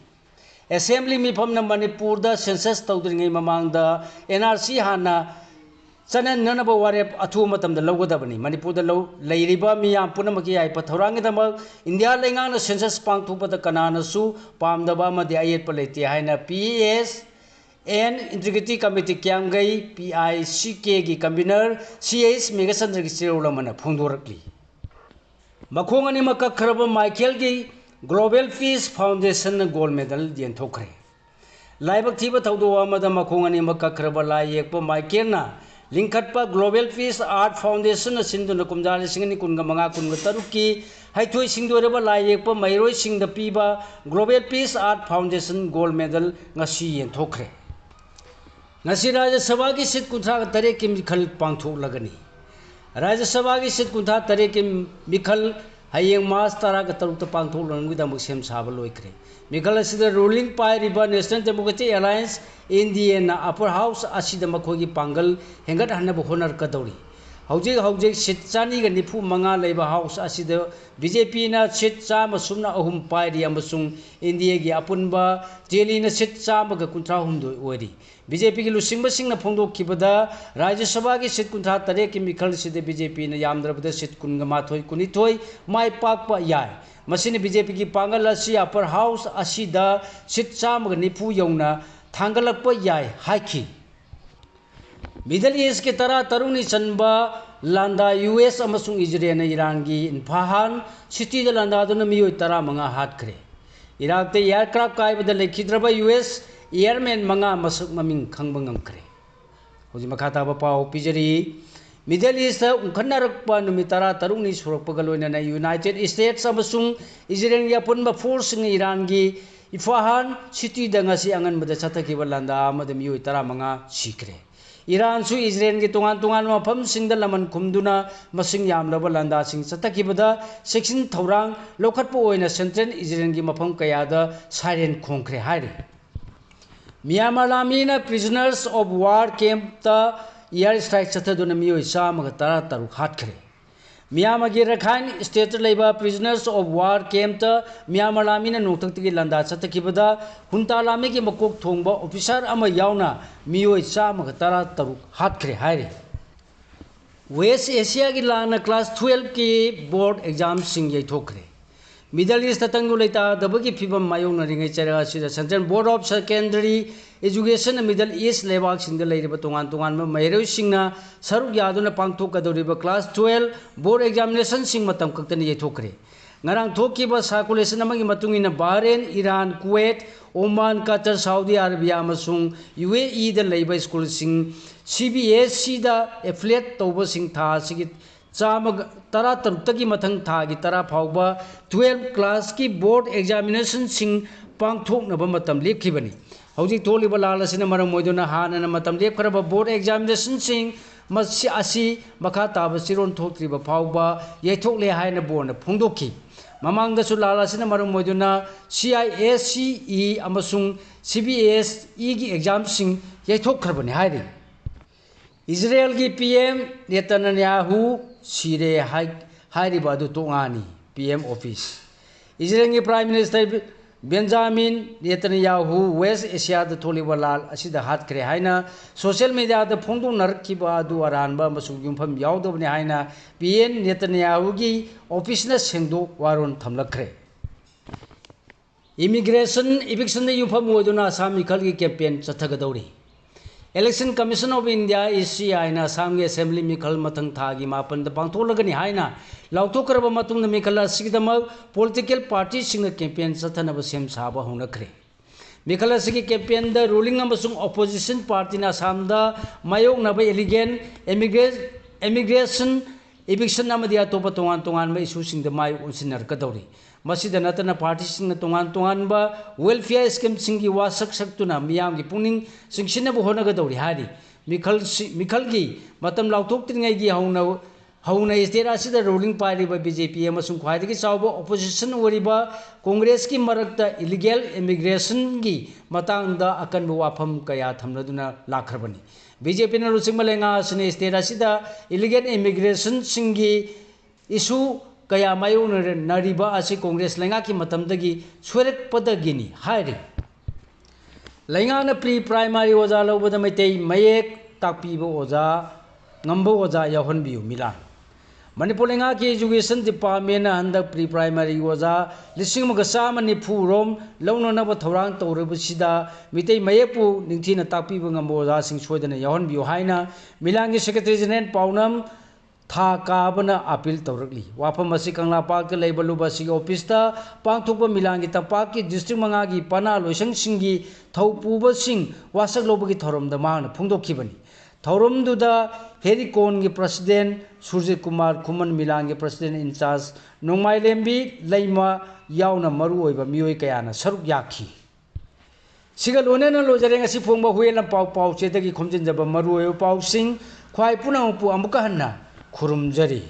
Assembly ꯃꯤꯐꯝꯅ ꯃꯅꯤꯄꯨꯔꯗ census ꯇꯧꯗ꯭ꯔꯤꯉꯩ ꯃꯃꯥꯡꯗ N R C ꯍꯥꯟꯅ ꯆꯠꯅꯍꯟꯅꯅꯕ ꯋꯥꯔꯦꯞ ꯑꯊꯨꯕ ꯃꯇꯝꯗ ꯂꯧꯒꯗꯕꯅꯤ꯫ ꯃꯅꯤꯄꯨꯔꯗ ꯂꯧ-, ꯂꯩꯔꯤꯕ ꯃꯤꯌꯥꯝ ꯄꯨꯝꯅꯃꯛꯀꯤ ꯌꯥꯏꯐ ꯊꯧꯔꯥꯡꯒꯤꯗꯃꯛ ꯏꯟꯗꯤꯌꯥ ꯂꯩꯉꯥꯛꯅ census ꯄꯥꯡꯊꯣꯛꯄꯗ ꯀꯅꯥꯅꯁꯨ ꯄꯥꯝꯗꯕ ꯑꯃꯗꯤ ꯑꯌꯦꯠꯄ ꯂꯩꯇꯦ ꯍꯥꯏꯅ P S and Integrity Committee ꯀ꯭ꯌꯥꯝꯒꯩ, P I C K ꯒꯤ convener C H ꯃꯦꯘꯆꯟꯗ꯭ꯔꯒꯤ ꯆꯦꯔꯣꯜ ꯑꯃꯅ ꯐꯣꯡꯗꯣꯔꯛꯂꯤ꯫ ꯃꯈꯣꯡ ꯑꯅꯤꯃꯛ ꯀꯛꯈ꯭ꯔꯕ ꯃꯥꯏꯀꯦꯜꯒꯤ Global Peace Foundation ꯅ gold medal ꯌꯦꯟꯊꯣꯛꯈ꯭ꯔꯦ꯫ ꯂꯥꯏꯕꯛ ꯊꯤꯕ ꯊꯧꯗꯣꯛ ꯑꯃꯗ ꯃꯈꯣꯡ ꯑꯅꯤꯃꯛ ꯀꯛꯈ꯭ꯔꯕ ꯂꯥꯏ ꯌꯦꯛꯄ ꯃꯥꯏꯀꯦꯜꯅ ꯂꯤꯡꯈꯠꯄ Global Peace Art Foundation ꯅ ꯁꯤꯟꯗꯨꯅ ꯀꯨꯝꯖꯥ ꯂꯤꯁꯤꯡ ꯑꯅꯤ ꯀꯨꯟꯒ ꯃꯉꯥ ꯀꯨꯟꯒ ꯇꯔꯨꯛꯀꯤ ꯍꯩꯊꯣꯏ ꯁꯤꯡꯊꯣꯏꯔꯕ ꯂꯥꯏ ꯌꯦꯛꯄ ꯃꯍꯩꯔꯣꯏꯁꯤꯡꯗ ꯄꯤꯕ Global Peace Art Foundation gold medal ꯉꯁꯤ ꯌꯦꯟꯊꯣꯛꯈ꯭ꯔꯦ꯫ ꯉꯁꯤ ꯔꯥꯖ꯭ꯌ ꯁꯚꯥꯒꯤ seat ꯀꯨꯟꯊ꯭ꯔꯥꯒ ꯇꯔꯦꯠꯀꯤ ꯃꯤꯈꯜ ꯄꯥꯡꯊꯣꯛꯂꯒꯅꯤ꯫ ꯔꯥꯖ꯭ꯌ ꯁꯚꯥꯒꯤ seat ꯀꯨꯟꯊ꯭ꯔꯥ ꯇꯔꯦꯠꯀꯤ ꯃꯤꯈꯜ ꯍꯌꯦꯡ March ꯇꯔꯥꯒ ꯇꯔꯨꯛꯇ ꯄꯥꯡꯊꯣꯛꯅꯕꯒꯤꯗꯃꯛ ꯁꯦꯝ ꯁꯥꯕ ꯂꯣꯏꯈ꯭ꯔꯦ꯫ ꯃꯤꯈꯜ ꯑꯁꯤꯗ ruling ꯄꯥꯏꯔꯤꯕ National Democratic Alliance, N D A ꯅ Upper House ꯑꯁꯤꯗ ꯃꯈꯣꯏꯒꯤ ꯄꯥꯡꯒꯜ ꯍꯦꯟꯒꯠꯍꯟꯅꯕ ꯍꯣꯠꯅꯔꯛꯀꯗꯧꯔꯤ꯫ ꯍꯧꯖꯤꯛ ꯍꯧꯖꯤꯛ seat ꯆꯅꯤꯒ ꯅꯤꯐꯨ ꯃꯉꯥ ꯂꯩꯕ House ꯑꯁꯤꯗ B J P ꯅ seat ꯆꯥꯝꯃ ꯁꯨꯞꯅ ꯑꯍꯨꯝ ꯄꯥꯏꯔꯤ ꯑꯃꯁꯨꯡ N D A ꯒꯤ ꯑꯄꯨꯟꯕ tally ꯅ seat ꯆꯥꯝꯃꯒ ꯀꯨꯟꯊ꯭ꯔꯥ ꯍꯨꯝꯗꯣꯏ ꯑꯣꯏꯔꯤ꯫ B J P ꯒꯤ ꯂꯨꯆꯤꯡꯕꯁꯤꯡꯅ ꯐꯣꯡꯗꯣꯛꯈꯤꯕꯗ, ꯔꯥꯖ꯭ꯌ ꯁꯚꯥꯒꯤ seat ꯀꯨꯟꯊ꯭ꯔꯥ ꯇꯔꯦꯠꯀꯤ ꯃꯤꯈꯜꯁꯤꯗ B J P ꯅ ꯌꯥꯝꯗ꯭ꯔꯕꯗ seat ꯀꯨꯟꯒ ꯃꯥꯊꯣꯏ, ꯀꯨꯟꯅꯤꯊꯣꯏ ꯃꯥꯏ ꯄꯥꯛꯄ ꯌꯥꯏ꯫ ꯃꯁꯤꯅ B J P ꯒꯤ ꯄꯥꯡꯒꯜ ꯑꯁꯤ Upper House ꯑꯁꯤꯗ seat ꯆꯥꯝꯃꯒ ꯅꯤꯐꯨ ꯌꯧꯅ ꯊꯥꯡꯒꯠꯂꯛꯄ ꯌꯥꯏ ꯍꯥꯏꯈꯤ꯫ Middle East ꯀꯤ ꯇꯔꯥ ꯇꯔꯨꯛꯅꯤ ꯆꯟꯕ ꯂꯥꯟꯗꯥ U S ꯑꯃꯁꯨꯡ ꯏꯖꯔꯦꯜꯅ ꯏꯔꯥꯟꯒꯤ ꯏꯟꯐꯥꯍꯥꯟ city ꯗ ꯂꯥꯟꯗꯥꯗꯨꯅ ꯃꯤꯑꯣꯏ ꯇꯔꯥꯃꯉꯥ ꯍꯥꯠꯈ꯭ꯔꯦ꯫ ꯏꯔꯥꯛꯇ aircraft ꯀꯥꯏꯕꯗ ꯂꯩꯈꯤꯗ꯭ꯔꯕ U S airman ꯃꯉꯥ ꯃꯁꯛ ꯃꯃꯤꯡ ꯈꯪꯕ ꯉꯝꯈ꯭ꯔꯦ꯫ ꯍꯧꯖꯤꯛ ꯃꯈꯥ ꯇꯥꯕ ꯄꯥꯎ ꯄꯤꯖꯔꯤ꯫ Middle East ꯇ ꯎꯪꯈꯠꯅꯔꯛꯄ ꯅꯨꯃꯤꯠ ꯇꯔꯥ ꯇꯔꯨꯛꯅꯤ ꯁꯨꯔꯛꯄꯒ ꯂꯣꯏꯅꯅ United States ꯑꯃꯁꯨꯡ ꯏꯖꯔꯦꯜꯒꯤ ꯑꯄꯨꯟꯕ force ꯁꯤꯡꯅ ꯏꯔꯥꯟꯒꯤ ꯏꯐꯥꯍꯥꯟ city ꯗ ꯉꯁꯤ ꯑꯉꯟꯕꯗ ꯆꯠꯊꯈꯤꯕ ꯂꯥꯟꯗꯥ ꯑꯃꯗ ꯃꯤꯑꯣꯏ ꯇꯔꯥꯃꯉꯥ ꯁꯤꯈ꯭ꯔꯦ꯫ ꯏꯔꯥꯟꯁꯨ ꯏꯖꯔꯦꯜꯒꯤ ꯇꯣꯉꯥꯟ ꯇꯣꯉꯥꯟꯕ ꯃꯐꯝꯁꯤꯡꯗ ꯂꯃꯟ ꯈꯨꯝꯗꯨꯅ ꯃꯁꯤꯡ ꯌꯥꯝꯂꯕ ꯂꯥꯟꯗꯥꯁꯤꯡ ꯆꯠꯊꯈꯤꯕꯗ ꯆꯦꯛꯁꯤꯟ ꯊꯧꯔꯥꯡ ꯂꯧꯈꯠꯄ ꯑꯣꯏꯅ ꯁꯦꯟꯇ꯭ꯔꯦꯜ ꯏꯖꯔꯦꯜꯒꯤ ꯃꯐꯝ ꯀꯌꯥꯗ ꯁꯥꯏꯔꯦꯟ ꯈꯣꯡꯈ꯭ꯔꯦ ꯍꯥꯏꯔꯤ꯫ ꯃ꯭ꯌꯥꯟꯃꯥꯔ ꯂꯥꯟꯃꯤꯅ prisoners of war campꯇ air strike ꯆꯠꯊꯗꯨꯅ ꯃꯤꯑꯣꯏ ꯆꯥꯝꯃꯒ ꯇꯔꯥ ꯇꯔꯨꯛ ꯍꯥꯠꯈ꯭ꯔꯦ꯫ ꯃ꯭ꯌꯥꯟꯃꯥꯔꯒꯤ ꯔꯈꯥꯏꯟ ꯁ꯭ꯇꯦꯠꯇ ꯂꯩꯕ prisoners of war campꯇ ꯃ꯭ꯌꯥꯟꯃꯥꯔ ꯂꯥꯟꯃꯤꯅ ꯅꯣꯡꯊꯛꯇꯒꯤ ꯂꯥꯟꯗꯥ ꯆꯠꯊꯈꯤꯕꯗ ꯍꯨꯟꯇꯥ ꯂꯥꯟꯃꯤꯒꯤ ꯃꯀꯣꯛ ꯊꯣꯡꯕ ꯑꯣꯐꯤꯁꯥꯔ ꯑꯃ ꯌꯥꯎꯅ ꯃꯤꯑꯣꯏ ꯆꯥꯝꯃꯒ ꯇꯔꯥ ꯇꯔꯨꯛ ꯍꯥꯠꯈ꯭ꯔꯦ ꯍꯥꯏꯔꯤ꯫ ꯋꯦꯁ ꯑꯦꯁꯤꯌꯥꯒꯤ ꯂꯥꯟꯅ class twelveꯀꯤ board examꯁꯤꯡ ꯌꯩꯊꯣꯛꯈ꯭ꯔꯦ꯫ Middle Eastꯇ ꯇꯪꯗꯨ ꯂꯩꯇꯥꯗꯕꯒꯤ ꯐꯤꯕꯝ ꯃꯥꯌꯣꯛꯅꯔꯤꯉꯩ ꯆꯩꯔꯛ ꯑꯁꯤꯗ Central Board of Secondary Educationꯅ Middle East ꯂꯩꯕꯥꯛꯁꯤꯡꯗ ꯂꯩꯔꯤꯕ ꯇꯣꯉꯥꯟ ꯇꯣꯉꯥꯟꯕ ꯃꯍꯩꯔꯣꯏꯁꯤꯡꯅ ꯁꯔꯨꯛ ꯌꯥꯗꯨꯅ ꯄꯥꯡꯊꯣꯛꯀꯗꯧꯔꯤꯕ class twelve board examinationꯁꯤꯡ ꯃꯇꯝ ꯈꯛꯇꯅ ꯌꯩꯊꯣꯛꯈ꯭ꯔꯦ꯫ ꯉꯔꯥꯡ ꯊꯣꯛꯈꯤꯕ circulation ꯑꯃꯒꯤ ꯃꯇꯨꯡ ꯏꯟꯅ Bahrain, Iran, Kuwait, Oman, Qatar, Saudi Arabia ꯑꯃꯁꯨꯡ UAEꯗ ꯂꯩꯕ schoolꯁꯤꯡ CBSEꯗ affiliate ꯇꯧꯕꯁꯤꯡ ꯊꯥ ꯑꯁꯤꯒꯤ ꯆꯥꯝꯃꯒ ꯇꯔꯥ ꯇꯔꯨꯛꯇꯒꯤ ꯃꯊꯪ ꯊꯥꯒꯤ ꯇꯔꯥ ꯐꯥꯎꯕ twelve classꯀꯤ board examinationꯁꯤꯡ ꯄꯥꯡꯊꯣꯛꯅꯕ ꯃꯇꯝ ꯂꯦꯞꯈꯤꯕꯅꯤ꯫ ꯍꯧꯖꯤꯛ ꯊꯣꯛꯂꯤꯕ ꯂꯥꯜ ꯑꯁꯤꯅ ꯃꯔꯝ ꯑꯣꯏꯗꯨꯅ ꯍꯥꯟꯅꯅ ꯃꯇꯝ ꯂꯦꯞꯈ꯭ꯔꯕ board examinationꯁꯤꯡ ꯃꯁꯤ ꯑꯁꯤ ꯃꯈꯥ ꯇꯥꯕ ꯆꯦꯔꯣꯜ ꯊꯣꯛꯇ꯭ꯔꯤꯕ ꯐꯥꯎꯕ ꯌꯩꯊꯣꯛꯂꯦ ꯍꯥꯏꯅ boardꯅ ꯐꯣꯡꯗꯣꯛꯈꯤ꯫ ꯃꯃꯥꯡꯗꯁꯨ ꯂꯥꯜ ꯑꯁꯤꯅ ꯃꯔꯝ ꯑꯣꯏꯗꯨꯅ CISE ꯑꯃꯁꯨꯡ CBSEꯒꯤ examꯁꯤꯡ ꯌꯩꯊꯣꯛꯈ꯭ꯔꯕꯅꯤ ꯍꯥꯏꯔꯤ꯫ ꯏꯖꯔꯦꯜꯒꯤ PM ꯅꯦꯇꯟꯌꯥꯍꯨ ꯁꯤꯔꯦ ꯍꯥꯏ-, ꯍꯥꯏꯔꯤꯕ ꯑꯗꯨ ꯇꯣꯉꯥꯟꯅꯤ꯫ PM office꯫ ꯏꯖꯔꯦꯜꯒꯤ Prime Minister Benjamin Netanyahu west ꯑꯦꯁꯤꯌꯥꯗ ꯊꯣꯛꯂꯤꯕ ꯂꯥꯜ ꯑꯁꯤꯗ ꯍꯥꯠꯈ꯭ꯔꯦ ꯍꯥꯏꯅ social mediaꯗ ꯐꯣꯡꯗꯣꯛꯅꯔꯛꯈꯤꯕ ꯑꯗꯨ ꯑꯔꯥꯟꯕ ꯑꯃꯁꯨꯡ ꯌꯨꯝꯐꯝ ꯌꯥꯎꯗꯕꯅꯤ ꯍꯥꯏꯅ PM ꯅꯦꯇꯟꯌꯥꯍꯨꯒꯤ officeꯅ ꯁꯦꯡꯗꯣꯛ ꯋꯥꯔꯣꯜ ꯊꯝꯂꯛꯈ꯭ꯔꯦ꯫ Immigration evictionꯗ ꯌꯨꯝꯐꯝ ꯑꯣꯏꯗꯨꯅ ꯑꯁꯥꯝ ꯃꯤꯈꯜꯒꯤ campaign ꯆꯠꯊꯒꯗꯧꯔꯤ꯫ Election Commission of India, ECIꯅ ꯑꯁꯥꯝꯒꯤ assembly ꯃꯤꯈꯜ ꯃꯊꯪ ꯊꯥꯒꯤ ꯃꯥꯄꯟꯗ ꯄꯥꯡꯊꯣꯛꯂꯒꯅꯤ ꯍꯥꯏꯅ ꯂꯥꯎꯊꯣꯛꯈ꯭ꯔꯕ ꯃꯇꯨꯡꯗ ꯃꯤꯈꯜ ꯑꯁꯤꯒꯤꯗꯃꯛ political partyꯁꯤꯡꯅ campaign ꯆꯠꯊꯅꯕ ꯁꯦꯝ ꯁꯥꯕ ꯍꯧꯅꯈ꯭ꯔꯦ꯫ ꯃꯤꯈꯜ ꯑꯁꯤꯒꯤ campaignꯗ ruling ꯑꯃꯁꯨꯡ opposition partyꯅ ꯑꯁꯥꯝꯗ ꯃꯥꯌꯣꯛꯅꯕ illegal immigration eviction ꯑꯃꯗꯤ ꯑꯇꯣꯞꯄ ꯇꯣꯉꯥꯟ ꯇꯣꯉꯥꯟꯕ issueꯁꯤꯡꯗ ꯃꯥꯏ ꯑꯣꯟꯁꯤꯟꯅꯔꯛꯀꯗꯧꯔꯤ꯫ ꯃꯁꯤꯗ ꯅꯠꯇꯅ partyꯁꯤꯡꯅ ꯇꯣꯉꯥꯟ ꯇꯣꯉꯥꯟꯕ welfare schemeꯁꯤꯡꯒꯤ ꯋꯥꯁꯛ ꯁꯛꯇꯨꯅ ꯃꯤꯌꯥꯝꯒꯤ ꯄꯨꯛꯅꯤꯡ ꯆꯤꯡꯁꯤꯟꯅꯕ ꯍꯣꯠꯅꯒꯗꯧꯔꯤ ꯍꯥꯏꯔꯤ꯫ ꯃꯤꯈꯜꯁꯤ ꯃꯤꯈꯜꯒꯤ ꯃꯇꯝ ꯂꯥꯎꯊꯣꯛꯇ꯭ꯔꯤꯉꯩꯒꯤ ꯍꯧꯅ ꯍꯧꯅ ꯁ꯭ꯇꯦꯠ ꯑꯁꯤꯗ ꯔꯨꯂꯤꯡ ꯄꯥꯏꯔꯤꯕ ꯕꯤ ꯖꯦ ꯄꯤ ꯑꯃꯁꯨꯡ ꯈ꯭ꯋꯥꯏꯗꯒꯤ ꯆꯥꯎꯕ ꯑꯣꯄꯣꯖꯤꯁꯟ ꯑꯣꯏꯔꯤꯕ ꯀꯣꯡꯒ꯭ꯔꯦꯁꯀꯤ ꯃꯔꯛꯇ ꯏꯂꯤꯒꯦꯜ ꯏꯃꯤꯒ꯭ꯔꯦꯁꯟꯒꯤ ꯃꯇꯥꯡꯗ ꯑꯀꯟꯕ ꯋꯥꯐꯝ ꯀꯌꯥ ꯊꯝꯅꯗꯨꯅ ꯂꯥꯛꯈ꯭ꯔꯕꯅꯤ꯫ ꯕꯤ ꯖꯦ ꯄꯤꯅ ꯂꯨꯆꯤꯡꯕ ꯂꯩꯉꯥꯛ ꯑꯁꯤꯅ ꯁ꯭ꯇꯦꯠ ꯑꯁꯤꯗ ꯏꯂꯤꯒꯦꯜ ꯏꯃꯤꯒ꯭ꯔꯦꯁꯟꯁꯤꯡꯒꯤ ꯏꯁꯨ ꯀꯌꯥ ꯃꯥꯌꯣꯛꯅꯔꯤꯕ ꯑꯁꯤ ꯀꯣꯡꯒ꯭ꯔꯦꯁ ꯂꯩꯉꯥꯛꯀꯤ ꯃꯇꯝꯗꯒꯤ ꯁꯣꯏꯔꯛꯄꯗꯒꯤꯅꯤ ꯍꯥꯏꯔꯤ꯫ ꯂꯩꯉꯥꯛꯅ ꯄ꯭ꯔꯤ ꯄ꯭ꯔꯥꯏꯃꯥꯔꯤ ꯑꯣꯖꯥ ꯂꯧꯕꯗ ꯃꯩꯇꯩ ꯃꯌꯦꯛ ꯇꯥꯛꯄꯤꯕ ꯑꯣꯖꯥ ꯉꯝꯕ ꯑꯣꯖꯥ ꯌꯥꯎꯍꯟꯕꯤꯌꯨ꯫ ꯃꯤꯂꯥꯟ꯫ ꯃꯅꯤꯄꯨꯔ ꯂꯩꯉꯥꯛꯀꯤ ꯏꯖꯨꯀꯦꯁꯟ ꯗꯤꯄꯥꯔꯠꯃꯦꯟꯅ ꯍꯟꯗꯛ ꯄ꯭ꯔꯤ ꯄ꯭ꯔꯥꯏꯃꯥꯔꯤ ꯑꯣꯖꯥ ꯂꯤꯁꯤꯡ ꯑꯃꯒ ꯆꯥꯝꯃ ꯅꯤꯐꯨ ꯔꯣꯝ ꯂꯧꯅꯅꯕ ꯊꯧꯔꯥꯡ ꯇꯧꯔꯤꯕꯁꯤꯗ ꯃꯤꯇꯩ ꯃꯌꯦꯛꯄꯨ ꯅꯤꯡꯊꯤꯅ ꯇꯥꯛꯄꯤꯕ ꯉꯝꯕ ꯑꯣꯖꯥꯁꯤꯡ ꯁꯣꯏꯗꯅ ꯌꯥꯎꯍꯟꯕꯤꯌꯨ ꯍꯥꯏꯅ ꯃꯤꯂꯥꯟꯒꯤ ꯁꯦꯀ꯭ꯔꯦꯇꯔꯤ ꯖꯦꯅꯔꯦꯜ ꯄꯥꯎꯅꯝ ꯊꯥ ꯀꯥꯕꯅ ꯑꯥꯄꯤꯜ ꯇꯧꯔꯛꯂꯤ꯫ ꯋꯥꯐꯝ ꯑꯁꯤ ꯀꯪꯂꯥ ꯄꯥꯔꯛꯇ ꯂꯩꯕ ꯂꯨꯕꯥꯁꯤꯒꯤ ꯑꯣꯐꯤꯁꯇ ꯄꯥꯡꯊꯣꯛꯄ ꯃꯤꯂꯥꯟꯒꯤ ꯇꯝꯄꯥꯛꯀꯤ ꯗꯤꯁꯇ꯭ꯔꯤꯛ ꯃꯉꯥꯒꯤ ꯄꯅꯥ ꯂꯣꯏꯁꯪꯁꯤꯡꯒꯤ ꯊꯧꯄꯨꯕꯁꯤꯡ ꯋꯥꯁꯛ ꯂꯧꯕꯒꯤ ꯊꯧꯔꯝꯗ ꯃꯍꯥꯛꯅ ꯐꯣꯡꯗꯣꯛꯈꯤꯕꯅꯤ꯫ ꯊꯧꯔꯝꯗꯨꯗ ꯍꯦꯔꯤꯀꯣꯟꯒꯤ ꯄ꯭ꯔꯁꯤꯗꯦꯟ ꯁꯨꯔꯖꯤꯠ ꯀꯨꯃꯥꯔ ꯈꯨꯃꯟ, ꯃꯤꯂꯥꯟꯒꯤ ꯄ꯭ꯔꯁꯤꯗꯦꯟ ꯏꯟꯆꯥꯔꯖ ꯅꯣꯡꯃꯥꯏꯂꯦꯝꯕꯤ ꯂꯩꯃ ꯌꯥꯎꯅ ꯃꯔꯨꯑꯣꯏꯕ ꯃꯤꯑꯣꯏ ꯀꯌꯥꯅ ꯁꯔꯨꯛ ꯌꯥꯈꯤ꯫ ꯁꯤꯒ ꯂꯣꯏꯅꯅ ꯂꯣꯏꯖꯔꯦ ꯉꯁꯤ ꯐꯣꯡꯕ ꯍꯨꯏꯌꯦꯟ ꯂꯝꯄꯥꯎ ꯄꯥꯎꯆꯦꯗꯒꯤ ꯈꯣꯝꯖꯤꯟꯖꯕ ꯃꯔꯨꯑꯣꯏꯕ ꯄꯥꯎꯁꯤꯡ꯫ ꯈ꯭ꯋꯥꯏ ꯄꯨꯝꯅꯃꯛꯄꯨ ꯑꯃꯨꯛꯀ ꯍꯟꯅ ꯈꯨꯔꯨꯝꯖꯔꯤ꯫